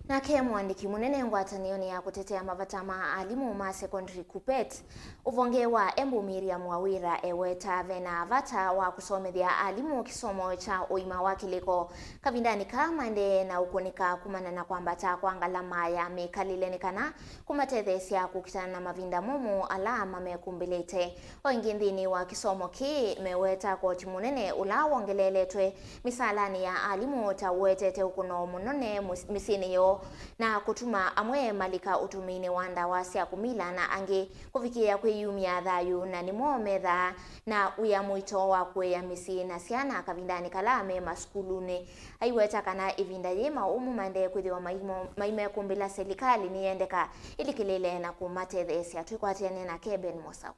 Nake mũandĩki mũnene ngwatanĩonĩ ya kũtetea mavata ma alimũ ma secondary, KUPPET, ũvonge wa Embu, Miriam Wawira, eweta vena vata wa kũsomethya alimũ kĩsomo kya ũima wa kĩlĩko kavindanĩ kaa maendee na ũkũnĩka kumana na kwambata kwa ngalama ya mĩkalĩle nĩ kana kũmatetheesya kũkitana na mavinda momũ ala mamekumbĩlĩte. O ĩngĩ, nthĩnĩ wa kĩsomo kĩĩ, meweta koti mũnene ũla wongeleeletwe mĩsaalanĩ ya alimũ ta ũetete ũkũno mũnene mũs-, mĩsyĩnĩ yoo, na kũtuma amwe malika ũtũmĩinĩ wa ndawa sya kũmila na angĩ kũvikĩĩa kwĩyumya thayũ, na nĩmo methaa na wĩa mũito wa kũea mĩsyĩ na syana kavindanĩ kala me masukulunĩ. Aiweta kana ĩvinda yĩĩ maũmũ maendee kwĩthĩwa maimo-, maimekũmbĩla silikalĩ nĩyendeka ĩlikĩlĩle na kũmatetheesya. Twĩkwatĩanĩe nake Ben Mosau.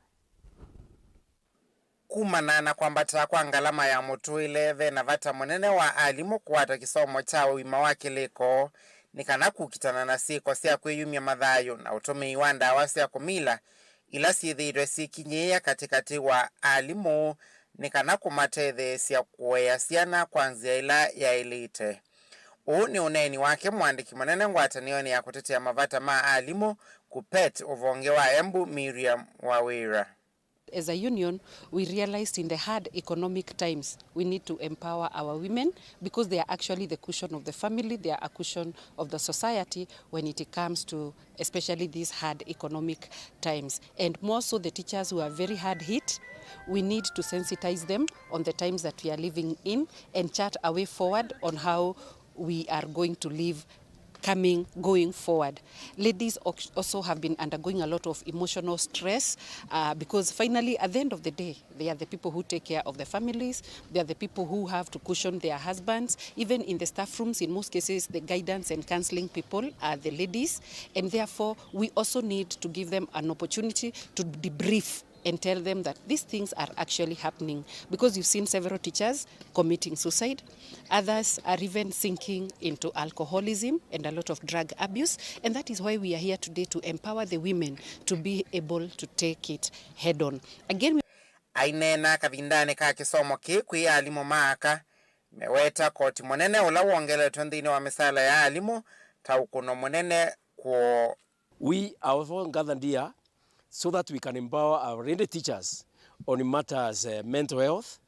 Kumana na kwambata kwa ngalama ya mũtũĩle, ve na vata mũnene wa alimũ kũkwata kĩsomo kya ũima wa kĩlĩko nĩ kana kũkitana na syĩko sya kwĩyumya mathayũ na ũtũmĩi wa ndawa sya kũmila ila syĩthĩĩtwe syĩkinyĩĩa katĩkatĩ wa alimũ nĩ kana kũmatetheesya kũea syana kwa nzĩa ĩla yaĩlĩte. Ũũ nĩ ũneeni wake mũandĩki mũnene ngwatanĩonĩ ya kũtetea mavata ma alimũ, KUPPET, ũvonge wa Embu, Miriam Wawira. As a union, we realized in the hard economic times, we need to empower our women because they are actually the cushion of the family, they are a cushion of the society when it comes to especially these hard economic times. And more so the teachers who are very hard hit, we need to sensitize them on the times that we are living in and chart a way forward on how we are going to live coming, going forward. Ladies oc- also have been undergoing a lot of emotional stress, uh, because finally, at the end of the day, they are the people who take care of the families, they are the people who have to cushion their husbands. Even in the staff rooms, in most cases, the guidance and counseling people are the ladies, and therefore, we also need to give them an opportunity to debrief and tell them that these things are actually happening, because you've seen several teachers committing suicide, others are even sinking into alcoholism and a lot of drug abuse, and that is why we are here today to empower the women to be able to take it head on. Again, we Aineena kavindanĩ ka kĩsomo kĩĩ kwĩ alimũ ma aka, meweta koti mũnene ũla wongeletwe nthĩnĩ wa mĩsaala ya alimũ ta ũkũno mũnene kwoo. We are all gathered here so that we can empower our Rende teachers on matters, uh, mental health,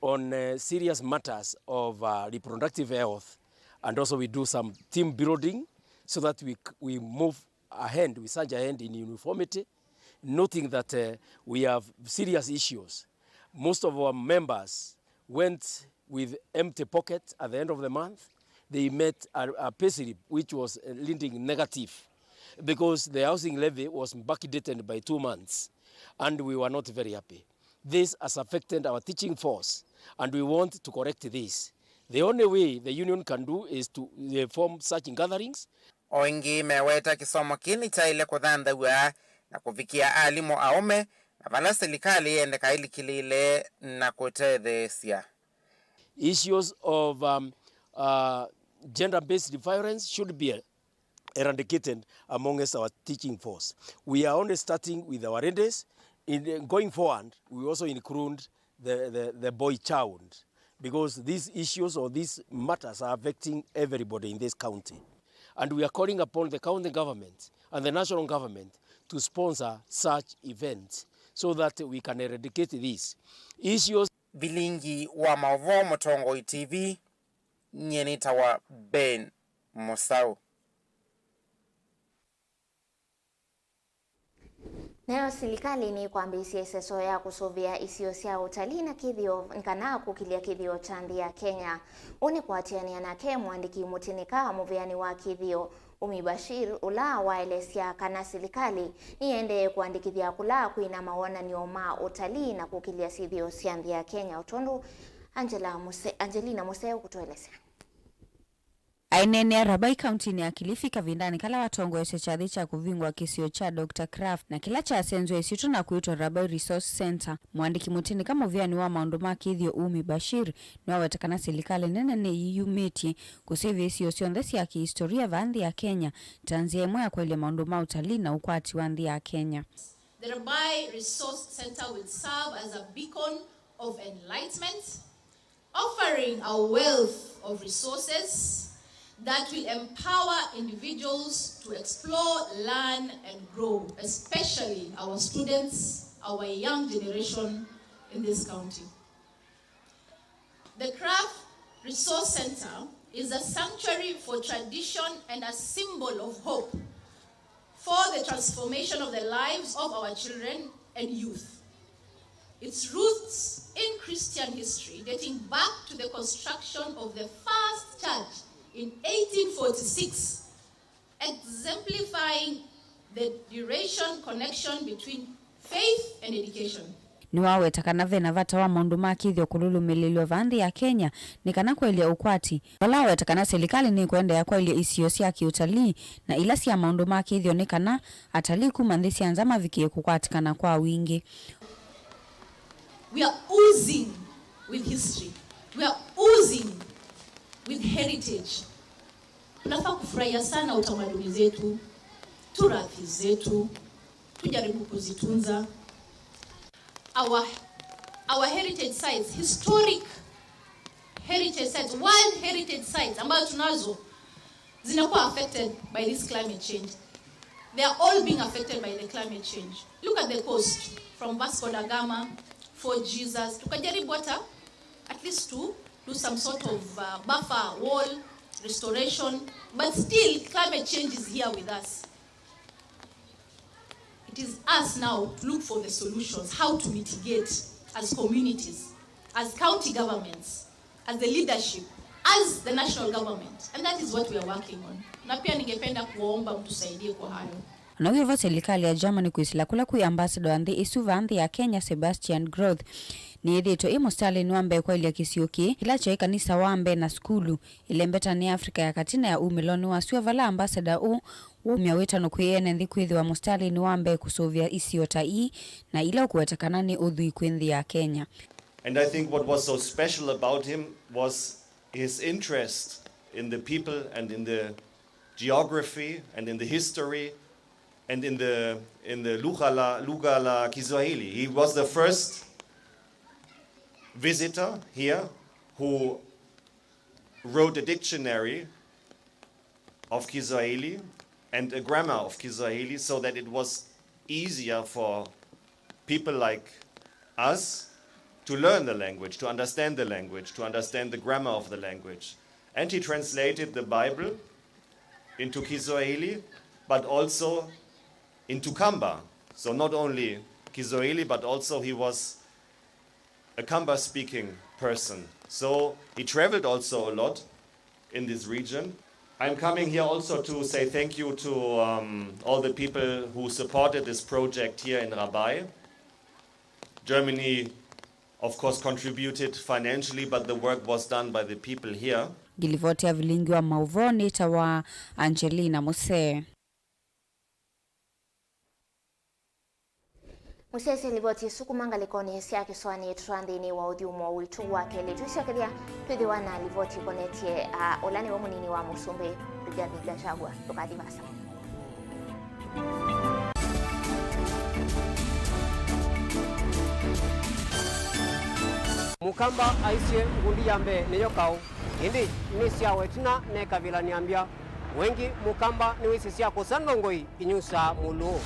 on, uh, serious matters of, uh, reproductive health, and also we do some team building so that we, c- we move ahead, we surge ahead in uniformity, noting that, uh, we have serious issues. Most of our members went with empty pockets at the end of the month. They met a, a payslip which was, uh, leading negative because the housing levy was backdated by two months, and we were not very happy. This has affected our teaching force, and we want to correct this. The only way the union can do is to, uh, form such gatherings. O ĩngĩ meweta kĩsomo kĩĩ nĩkyaĩle kũthanthaw'a na kũvikĩa alimũ aũme, na vala silikalĩ yendeka ĩlikĩlĩĩle na kũtetheesya. Issues of, um, uh, gender-based violence should be eradicated amongst our teaching force. We are only starting with our Rendes. In, uh, going forward, we also include the, the, the boy child, because these issues or these matters are affecting everybody in this county. And we are calling upon the county government and the national government to sponsor such events so that we can eradicate these issues. Vilingi wa maũvoo Mũtongoi T V, nyie nĩtawa Ben Mũsaũ. Nayo silikalĩ nĩkwambĩĩsya ĩseso ya kũsũvĩa isio sya ũtalii na kĩthĩo nĩ kana kũkĩlya kĩthĩo kya nthĩ ya Kenya. Ũũ nĩ kũatĩanĩa nake mũandĩki mũtĩnĩka mũvĩanĩ wa kĩthĩo, Umi Bashir, ũla waelesya kana silikalĩ nĩyĩendee kũandĩkĩthya kũla kwĩna mawonany'o ma ũtalii na kũkĩlya syĩthĩo sya nthĩ ya Kenya, o tondũ Angela Muse-, Angelina Museo kũtũelesya. Aineenea Rabai kauntinĩ ya Kilifi kavindanĩ kala watongoesye kyathĩ kya kũvingũa kĩsio kya Doctor Kraft na kĩla kyasenziwe ĩsyĩtwa na kwĩtwa Rabai Resource Centre, mũandĩki mũtĩnĩka mũvĩanĩ wa maũndũ ma kĩthĩo Umi Bashir nĩwaweta kana silikalĩ nene nĩyĩyumĩtye kũsĩvĩa isio syonthe sya kĩhistoria vaa nthĩ ya Kenya ta nzĩa ĩmwe ya kwaĩlya maũndũ ma ũtalii na ũkwati wa nthĩ ya Kenya. The Rabai Resource Centre will serve as a beacon of enlightenment, offering a wealth of resources that will empower individuals to explore, learn, and grow, especially our students, our young generation in this county. The Kraft Resource Centre is a sanctuary for tradition and a symbol of hope for the transformation of the lives of our children and youth. Its roots in Christian history, dating back to the construction of the first church in eighteen forty-six, exemplifying the duration connection between faith and education. Nĩwaweta kana ve na vata wa maũndũ ma kĩthĩo kũlũlũmĩlĩlw'a vaa nthĩ ya Kenya nĩ kana kwaĩlya ũkwati, vala aweta kana silikalĩ nĩkũendeea kwaĩlya isio sya kĩũtalii na ila sya maũndũ ma kĩthĩo nĩ kana atalii kuma nthĩ sya nza mavikĩe kũkwatĩkana kwa wingĩ. We are oozing with history. We are oozing with heritage. Tunafaa kufurahia sana utamaduni zetu, turathi zetu, tujaribu kuzitunza. Our, our heritage sites, historic heritage sites, world heritage sites ambazo tunazo zinakuwa affected by this climate change. They are all being affected by the climate change. Look at the coast. from Vasco da Gama, Fort Jesus, tukajaribu hata at least to do some sort of uh, buffer wall restoration, but still climate change is here with us. It is us now to look for the solutions, how to mitigate as communities, as county governments, as the leadership, as the national government, and that is what we are working on. Na pia ningependa kuwaomba mtusaidie kwa hayo. Ona wĩ vo, silikalĩ ya Germany kwĩsĩla kũla kwĩ ambassador wa nthĩ ĩsu vaa nthĩ ya Kenya, Sebastian Groth, nĩyĩthĩĩtwe ĩ mũsitalĩnĩ wa mbee kwaĩlya kĩsio kĩĩ, kĩla kyaĩ kanisa wa mbee na sukulu ĩlembeta nĩ Africa ya Katĩ na ya umĩlonĩ wa sua, vala ambassador ũũ waumya wĩtano kwĩ ene nthĩ kwĩthĩwa mũsitalĩnĩ wa mbee kũsũvĩa isio ta ii na ila ũkũwetekana nĩ ũthwii kwĩ nthĩ ya Kenya. And I think what was so special about him was his interest in the people and in the geography and in the history and in the, in the lugha la, lugha la Kiswahili. He was the first visitor here who wrote a dictionary of Kiswahili and a grammar of Kiswahili so that it was easier for people like us to learn the language, to understand the language, to understand the grammar of the language. And he translated the Bible into Kiswahili, but also into Kamba. So not only Kiswahili, but also he was a Kamba-speaking person. So he traveled also a lot in this region. I'm coming here also to say thank you to, um, all the people who supported this project here in Rabai. Germany, of course, contributed financially, but the work was done by the people here. Ngilivoti ya vilingi wa mauvoo nĩtawa Angelina Musee. Mũsyaĩĩsye livoti ĩsu kuma ngalĩkonĩ sya kĩsũanĩ, tũtwaa nthĩnĩ wa ũthyũmũo witũ wa kelĩ. Twĩsyokethya twĩthĩwa na livoti ĩkonetye, a, ũla nĩwe mũnini wa mũsumbĩ, Rigathi Gachagua. Ndũkathi vaasa. Mũkamba aisye ngundi ya mbee nĩyo kaũ, ĩndĩ nĩ syawa ĩtina neka vĩla nĩambya. Wengĩ Mũkamba nĩwĩsĩ sya kũsa ndongoi inyusaa mũlũũ.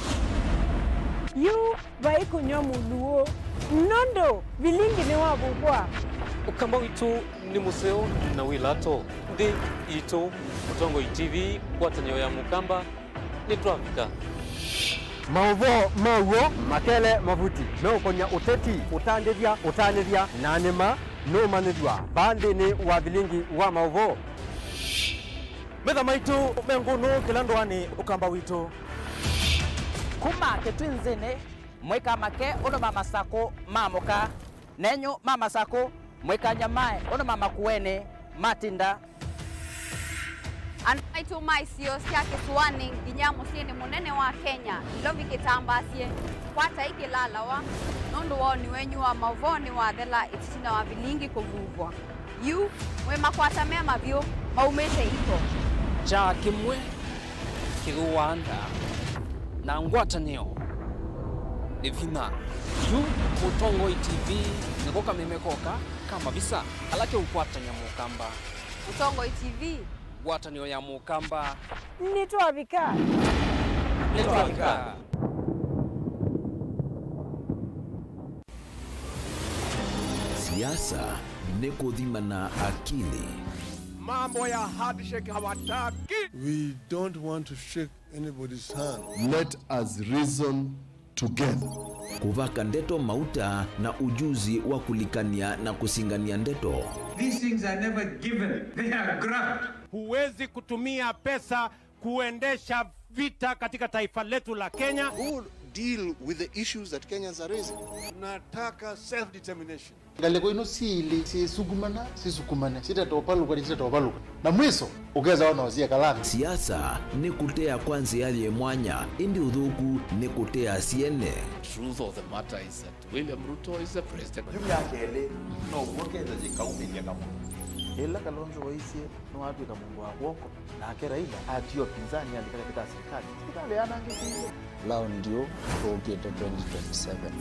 Yu vai kũnyw'a mũlũũ, nũndũ vilingi nĩwavukwa. Ũkamba witũ nĩ mũseo na wĩ lato. Nthĩ itũ, Mũtongoi T V, ngwatanĩo ya Mũkamba, nĩtwavika. Maũvoo ma w'o makele mavuti meũkony'a ũteti, ũtandĩthya, ũtanĩthya, na nĩma nũmanyĩthw'a vaa nthĩnĩ wa vilingi wa maũvoo. Metha maitũ me ngũnũ kĩla ndũanĩ Ũkamba witũ. Kuma Kĩtwinzĩnĩ, mũikamake ũndũ ma Masakũ maamũka, nenyu ma Masakũ, mũikanyamae ũndũ ma Makueni matinda. Andũ maitũ ma isio sya kĩsũanĩ nginya mũsyĩnĩ mũnene wa Kenya, Nairobi kĩtambaasye, kwatai kĩlalawa, nũndũ woni wenyu wa maũvoo nĩwathela ĩtina wa vilingi kũvuvwa. Yu, mwĩ makwata me mavyũ maumĩte iko. Kyaa kĩmwe kĩthũaa nda, na ngwatanĩo nĩ vinya. Yu Mũtongoi T V nĩko kameme koka ka mavisa ala keũkwatany'a Mũkamba. Mũtongoi T V. Ngwatanĩo ya Mũkamba. Nĩtwavika. Nĩtwavika. Siasa nĩ kũthima na akili. Mambo ya handshake hawataki. We don't want to shake anybody's hand. Let us reason together. Kũvaka ndeto mauta na ujuzi wa kũlikany'a na kũsingany'a ndeto. These things are never given. They are grabbed. Huwezi kutumia pesa kuendesha vita katika taifa letu la Kenya. Who will deal with the issues that Kenyans are raising? Tunataka self-determination. Ngalĩko ino syĩlĩ syĩsukumana, sisukumane, sitatovalũka, nĩsitatovalũka. Na mwiso, ũkesa ona ũsyĩkalanga. Siasa nĩ kũtea kwa nzĩa yĩ mwanya, ĩndĩ ũthũku nĩ kũtea syene. Truth of the matter is that William Ruto is the president. Yu myaka ĩlĩ, no w'o Kenya yĩkaumĩlya kamwe. Ĩla Kalonzo waisye nĩwatw'ĩka mũndũ wa kw'oko, nake Raila atia ũpinzani athi katika serikali, serikali yanangĩkĩile. Laundi ũ tũũkĩte twenty twenty-seven,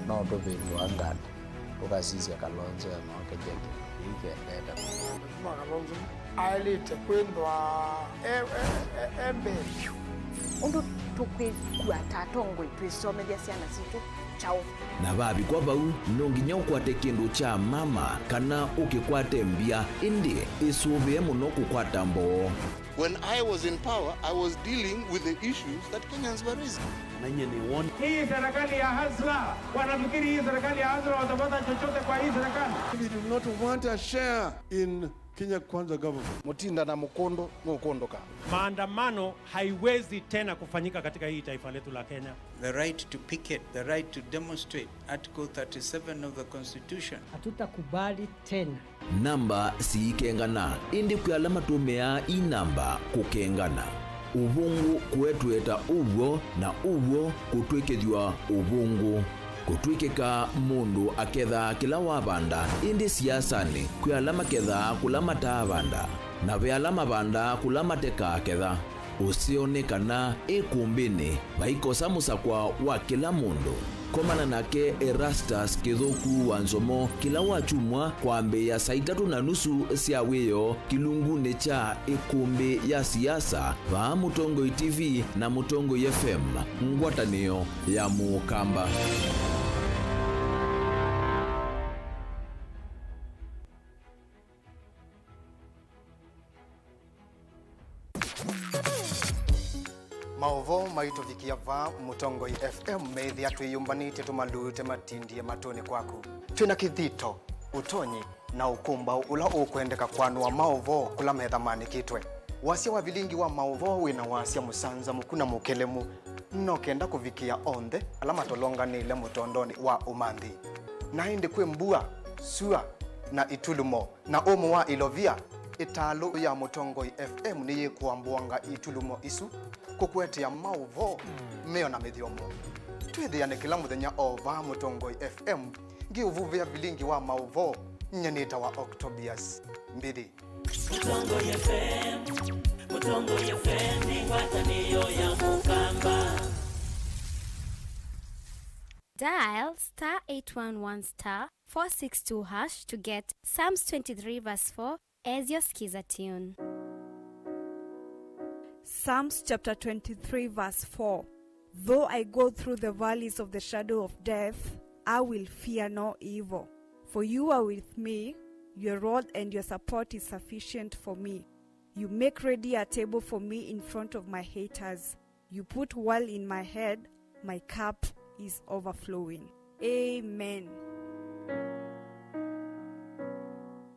no tũvĩndũa nganda, tũkasisya Kalonzo enoke ndeke, ĩĩ kendete. Mheshimiwa Kalonzo aĩlĩte kwĩthwa e, e, e, e mbee vyũ. Ũndũ tũkwĩkua ta atongoi twĩsomethya syana sitũ, kyaũ. Na vavikwa vau, no nginya ũkwate kĩndũ kya mama kana ũkĩkwate mbya, ĩndĩ ĩsũvĩe mũno kũkwata mboo. When I was in power, I was dealing with the issues that Kenyans were raising. Na nyie nĩ won. Hii serikali ya hasla, wanafikiri hii serikali ya hasla watapata chochote kwa hii serikali? We do not want a share in Kenya Kwanza government. Mũtinda na mũkũndũ nũkũndũka. Maandamano haiwezi tena kufanyika katika hii taifa letu la Kenya. The right to picket, the right to demonstrate, Article thirty-seven of the Constitution. Hatutakubali tena. Namba siikengana, ĩndĩ kwĩ ala matũmĩaa ii namba kũkengana. Ũvũngũ kũetweta ũw'o, na ũw'o kũtw'ĩkĩthw'a ũvũngũ. Kũtw'ĩkĩka mũndũ akethaa kĩla wavanda, ĩndĩ siasanĩ kwĩ ala makethaa kũla mataavanda, na ve ala mavandaa kũla matekaaketha. Ũseo nĩ kana ĩkũmbĩnĩ vaikosa mũsakwa wa kĩla mũndũ. Komana nake Erastus Kĩthũku wa Nzomo kĩla wakyumwa kwambĩĩa saa itatũ na nusu sya wĩoo kĩlungunĩ kya ĩkũmbĩ ya siasa vaa Mũtongoi T V na Mũtongoi F M, ngwatanĩo ya Mũkamba. Maũvoo maitũvikĩa vaa Mũtongoi F M meĩthĩa twĩyũmbanĩtye tũmalute matindie matũnĩ kwaku. Twĩ na kĩthito, ũtonyi, na ũkũmbaũ ũla ũkwendeka kwanũa maũvoo kũla methamanĩkĩtwe. Wasya wa vilingi wa maũvoo wĩ na wasya mũsanzamũku na mũkelemu, no kenda kũvikĩa onthe ala matolonganĩle mũtondonĩ wa ũmanthi. Na ĩndĩ kwĩ mbua, sua, na itulumo, na ũmũ wa ilovia, ĩtalũ ya Mũtongoi F M nĩyĩkũambũanga itulumo isu kũkũetea maũvoo meyo na mĩthyomo. Twĩthĩane kĩla mũthenya o vaa Mũtongoi F M, ngĩũvuvĩa vilingi wa maũvoo. Nyie nĩtawa Octobius Mbithi. Mũtongoi F M, Mũtongoi F M nĩ ngwatanĩo ya Mũkamba. Dial star eight one one star four six two hash to get Psalms twenty-three verse four as your Skiza tune. Psalms chapter twenty-three verse four. Though I go through the valleys of the shadow of death, I will fear no evil. For you are with me, your rod and your support is sufficient for me. You make ready a table for me in front of my haters. You put oil in my head, my cup is overflowing. Amen.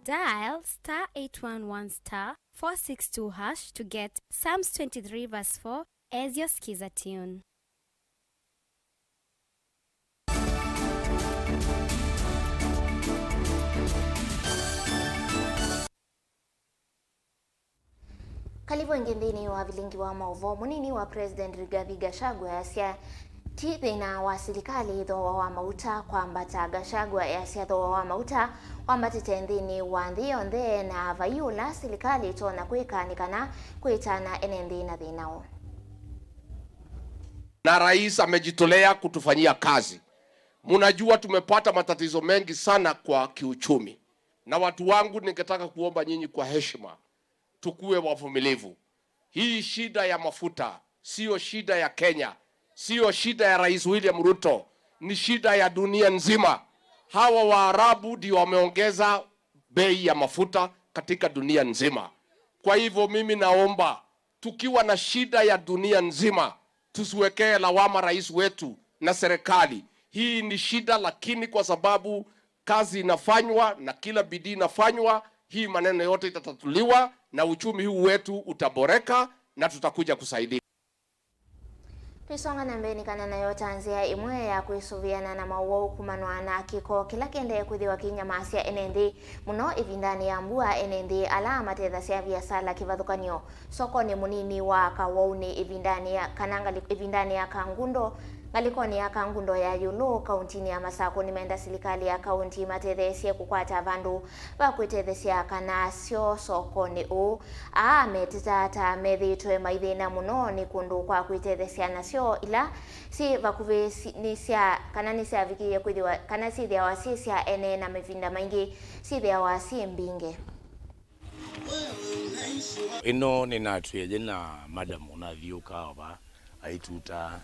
Dial star eight one one star four six two hash to get Psalms twenty-three verse four as your Skiza tune. Kalĩvu ĩngĩ nthĩnĩ wa vilingi wa maũvoo. Mũnini wa President Rigathi Gachagua easya ti thĩna wa silikalĩ thooa wa mauta kwambata. Gachagua easya thooa wa mauta wambatĩte nthĩnĩ wa nthĩ yonthe, na vai ũla silikalĩ ĩtonya kwĩka nĩ kana kwĩtana ene nthĩ na thĩna ũũ. Na rais amejitolea kutufanyia kazi. Mnajua tumepata matatizo mengi sana kwa kiuchumi. Na watu wangu, ningetaka kuomba nyinyi kwa heshima, tukuwe wavumilivu. Hii shida ya mafuta siyo shida ya Kenya, siyo shida ya Rais William Ruto, ni shida ya dunia nzima. Hawa Waarabu ndio wameongeza bei ya mafuta katika dunia nzima. Kwa hivyo mimi naomba, tukiwa na shida ya dunia nzima, tusiwekee lawama rais wetu na serikali. Hii ni shida, lakini kwa sababu kazi inafanywa na kila bidii inafanywa, hii maneno yote itatatuliwa na uchumi huu wetu utaboreka na tutakuja kusaidia. Twĩsonga na mbee nĩ kana nayo ta nzĩa ĩmwe ya kwĩsũvĩana na maũwau kumanwa na kĩko kĩla kĩendee kwĩthĩwa kĩinyamasya ene nthĩ mũno ĩvindanĩ ya mbua, ene nthĩ ala matethasya viasala kĩvathũkany'o sokonĩ mũnini wa Kawaunĩ ĩvindanĩ ya, kana ngalĩ-, ĩvindanĩ ya Kangundo, ngalĩkonĩ ya Kangundo ya ĩũlũ, kauntinĩ ya Masakũ, nĩmenda silikalĩ ya kaunti matetheesye kũkwata vandũ va kwĩtethesya kana syo sokonĩ ũũ. Aa meteta ta methĩĩtwe maithĩna mũno nĩ kũndũ kwa kwĩtethesya nasyo ila syĩ vakuvĩ si-, nĩ sya, kana nĩsyavikĩie kwĩthĩwa kana syĩthĩawa syĩ sya ene na mavinda maingĩ syĩthĩawa syĩ mbinge. Ĩno nĩnatwĩe na madam ũnathiũka ova aituta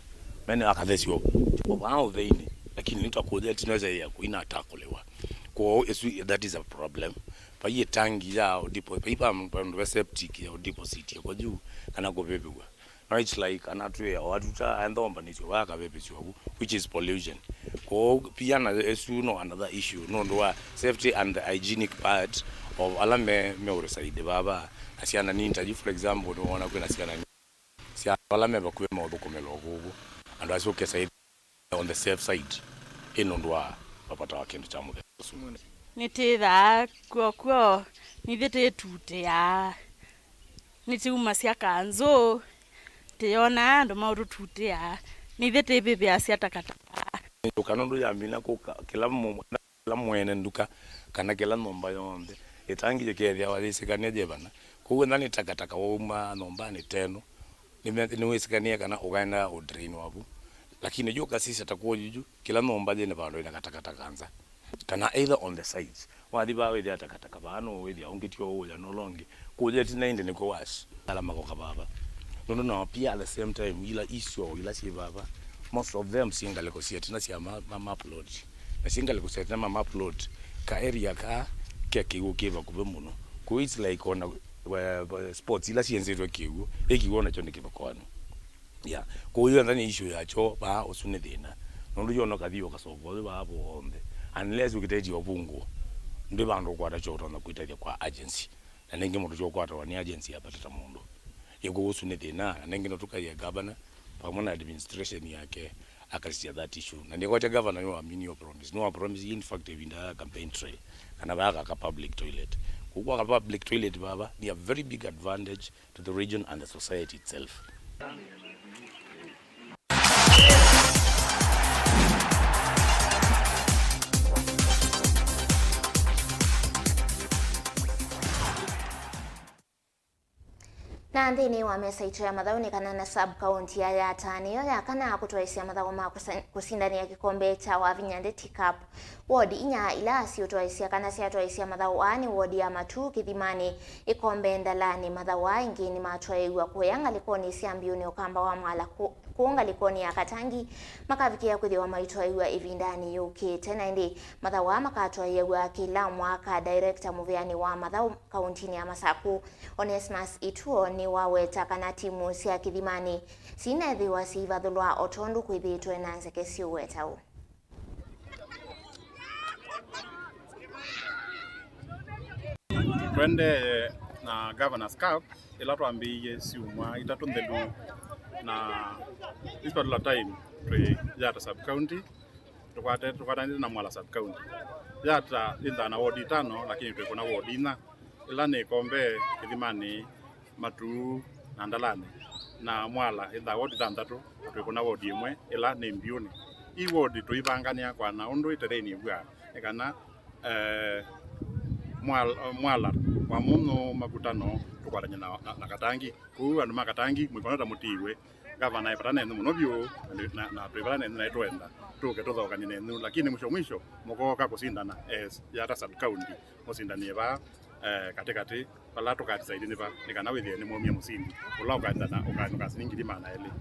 mene akathesyo ova ũtheinĩ. Lakini nĩtwakũlya ĩtina ĩsa ya kũina atakũlĩwa. Kwoou ĩsu, that is a problem. Vai ĩtangi ya ũdipo-, vai va vandũ ve septic ya ũdeposit kwa juu kana kũvĩvĩw'a. No, it's like anatwĩa o atuta aendombanĩsyo vaa kavĩvĩsyo vu, which is pollution. Kwoou pia na ĩsu no another issue nũndũ wa safety and the hygienic part of ala me, me ũrĩsaidi vava. Na syana nini ta yu, for example, nĩwona kwĩna syana nini. Sya andũ ala me vakuvĩ maũthũkũmĩlwa kũu, andũ asu ũkesa on the safe side, ĩ nũndũ wa vapata wa kĩndũ kya mũthemba ũsu. Nĩtĩthaa kw'okw'o, nĩthyĩ tĩtutĩaa, nĩtiumasya kanzũ, tĩyonaa andũ maũtũtutĩaa, nĩthyĩ tĩvĩvĩasya takataka. Nĩtũka nũndũ yambina kũka, kĩla mũ-, kĩla mwene nduka kana kĩla nyũmba yonthe, ĩtangi yĩkethĩawa yĩsĩkanĩa yĩvana. Kwoou ethĩwa nĩ takataka wauma nyũmbanĩ teno, nĩme-, nĩwĩsĩkanĩe kana ũkaenda ũdrain wavu. Lakini yu ũkasisya ta kwoyu yu, kĩla nyũmba yĩna vandũ ĩna katakataka nza. Kana either on the sides. Wathi vaa wĩthĩa takataka vaa, no wĩthĩa ũngĩ tyo ũũya na ũla ũngĩ. Kũya ĩtina ĩndĩ nĩkw'o worse. Ala makoka vava. Nũndũ nao pia at the same time, ila isyo, ila syĩ vava, most of them syĩ ngalĩko sya ĩtina sya ma, ma, ma plot. Na syĩ ngalĩko sya ĩtina ma, ma plot, ka area ka ke kĩw'ũ kĩ vakuvĩ mũno. Kũu it's like ona, we, we, spots ila syenzĩtwe kĩw'ũ, ĩ kĩw'ũ nakyo nĩ kĩvakoani. Yeah. Kwoou yonthe nĩ issue yakyo, vaa ũsu nĩ thĩna. Nũndũ yona ũkathi ũkasova ũyũ vaa vonthe. Unless ũkĩtethya ũvungũ, ndwĩ vandũ ũkwata kyo ũtonya kwĩtethya kwa agency. Na nĩngĩ mũndũ kyo ũkwatawa nĩ agency ya vata ta mũndũ. Ĩkũ ũsu nĩ thĩna, na nĩngĩ no tũkaie governor, vamwe na administration yake, akasisya that issue. Na nĩkwatya governor nĩwamini yo promise. Nĩwa promise, in fact, ĩvinda ya campaign trail. Kana vaa kaka public toilet. Kũu kwaka public toilet vava, nĩ a very big advantage to the region and the society itself. Na nthĩnĩ wa mesa itũ ya mathaũ nĩ kana na sub county ya Yatta nĩyo ya kana kũtwaĩsya mathaũ ma kũsa-, kũsindanĩa kĩkombe kya Wavinya Ndeti Cup. Ward inya ila siũtwaĩsya kana syatwaĩsya mathaũ aa nĩ ward ya Matuu, Kĩthimanĩ, Ĩkombe, Ndalani. Mathaũ aa ĩngĩ nĩmatwaĩĩw'a kũya ngalĩkonĩ sya Mbiũnĩ, Ũkamba wa Mwala, kũ-, kũũ ngalĩkonĩ ya Katangi makavikĩa kwĩthĩwa maitwaĩĩw'a ĩvindanĩ yũkĩte. Na ĩndĩ mathaũ aa makatwaĩĩaw'a kĩla mwaka. Director mũvĩanĩ wa mathaũ kauntinĩ ya Masakũ, Onesmus Ituo, nĩwaweta kana timũ sya Kĩthimanĩ sinethĩwa siivathũlwa o tondũ kwĩthĩĩtwe na nzeke syĩ ũweta ũũ. Tũendee na Governor's Cup, ĩla twambĩĩie syumwa itatũ nthelu, na this particular time twĩ Yatta sub county, tũkwate-, tũkwatanĩte na Mwala sub county. Yatta yĩthaa na ward itano, lakini twĩ kũna ward inya, ĩla nĩ Ĩkombe, Kĩthimanĩ, Matuu na Ndalani, na Mwala ĩthaa ward thanthatũ, na twĩ kũna ward ĩmwe, ĩla nĩ Mbiũnĩ. Ii ward tũivanganĩa kwana ũndũ ĩtereni ĩvw'aa, nĩ kana, eh, Mwal-, Mwala, Wamũnyũ, Makutano, tũkwatany'e na, na, na Katangi. Kũu andũ ma Katangi, mwĩkona ta mũtiiwe, ngavana e vata nenyu mũno vyũ, na, na, na twĩ vata nenyu, na nĩtwenda tũke tũthokany'e nenyu, lakini mwisho mwisho, mũkooka kũsindana as Yatta sub county, mũsindanĩe vaa, eh, katĩ katĩ, vala tũkadecide nĩ va, nĩ kana wĩthĩe nĩmwaumya mũsindi, ũla ũkaendana ũkaenũka silingi ngili maana elĩ.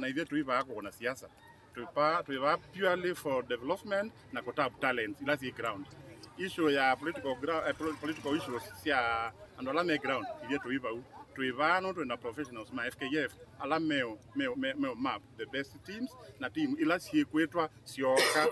Na ithyĩ tũi vaa kũkũna siasa, twĩ vaa, twĩ vaa purely for development na kũtap talents ila syĩ ground. Issue ya political gra-, eh, pol-, political issues sya andũ ala me ground, ithyĩ tũi vau. Twĩ vaa nũndũ twĩ na professionals ma F K F ala meo, meo, meo, meo map the best teams na team ila syĩkwĩtwa syooka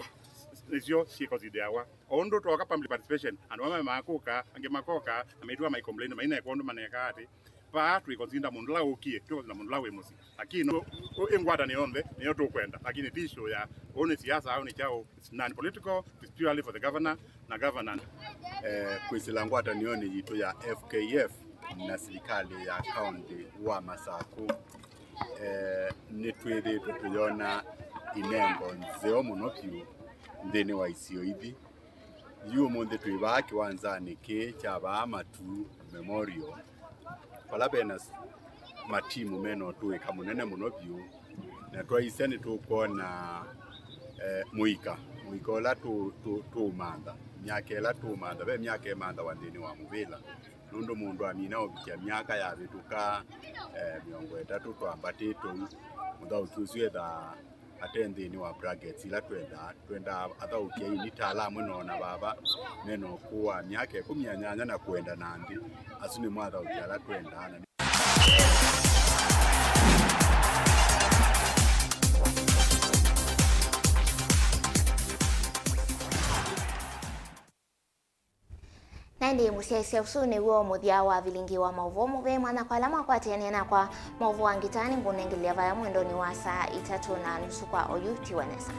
nĩsyo syĩkonsideawa. O ũndũ twoka public participation, andũ amwe makũka, angĩ makoka, na maitwa maicomplain, maineka ũndũ manekaa atĩ. Vaa twĩkonsinda mũndũ ũla ũkie, twĩkonsinda mũndũ ũla wĩ mũsyĩ. Lakini ũ-, ũ-, ĩ ngwatanĩo yonthe nĩyo tũkwenda, lakini ti issue ya ũũ nĩ siasa, au nĩ kyaũ, it's non-political, it's purely for the governor na governor. Eh, kwĩsĩla ngwatanĩonĩ yitũ ya F K F na silikalĩ ya kaũntĩ wa Masakũ, eh, nĩtwĩthĩĩtwe tũyona inengo nzeo mũno vyũ nthĩnĩ wa isio ithi. Yu ũmũnthĩ twĩ vaa kĩwanzanĩ kĩĩ kya vaa Matuu Memorial, vala vena s-, matimu mena ũtũĩka mũnene mũno vyũ, na twaisya nĩtũkwona, eh, mũika, mũika ũla tũ-, tũ-, tũũmantha, myaka ĩla tũũmantha, ve myaka ĩmanthawa nthĩnĩ wa mũvĩla, nũndũ mũndũ amina ũvikya myaka yavĩtũka, eh, mĩongo ĩtatũ twambatĩte ũu, mũthaũki ũsu ethaa Ate nthĩnĩ wa brackets ila twendaa, twendaa athaũki aini ta ala amwe nona vava mena ũkũũ wa myaka ĩkũmi na nyanya na kũenda na nthĩ. Asu nĩmo athaũki ala twendaa na Na ĩndĩ mũsyaĩĩsya, ũsu nĩw'o mũthya wa vilingi wa maũvoo mũvea mwanya kwa ala mwakwatĩanĩa nakwa. Maũvoo angĩ ta nĩngũnengelea vaya mwendonĩ wa saa itatũ na nusu kwa oyu. Tiwa nesa.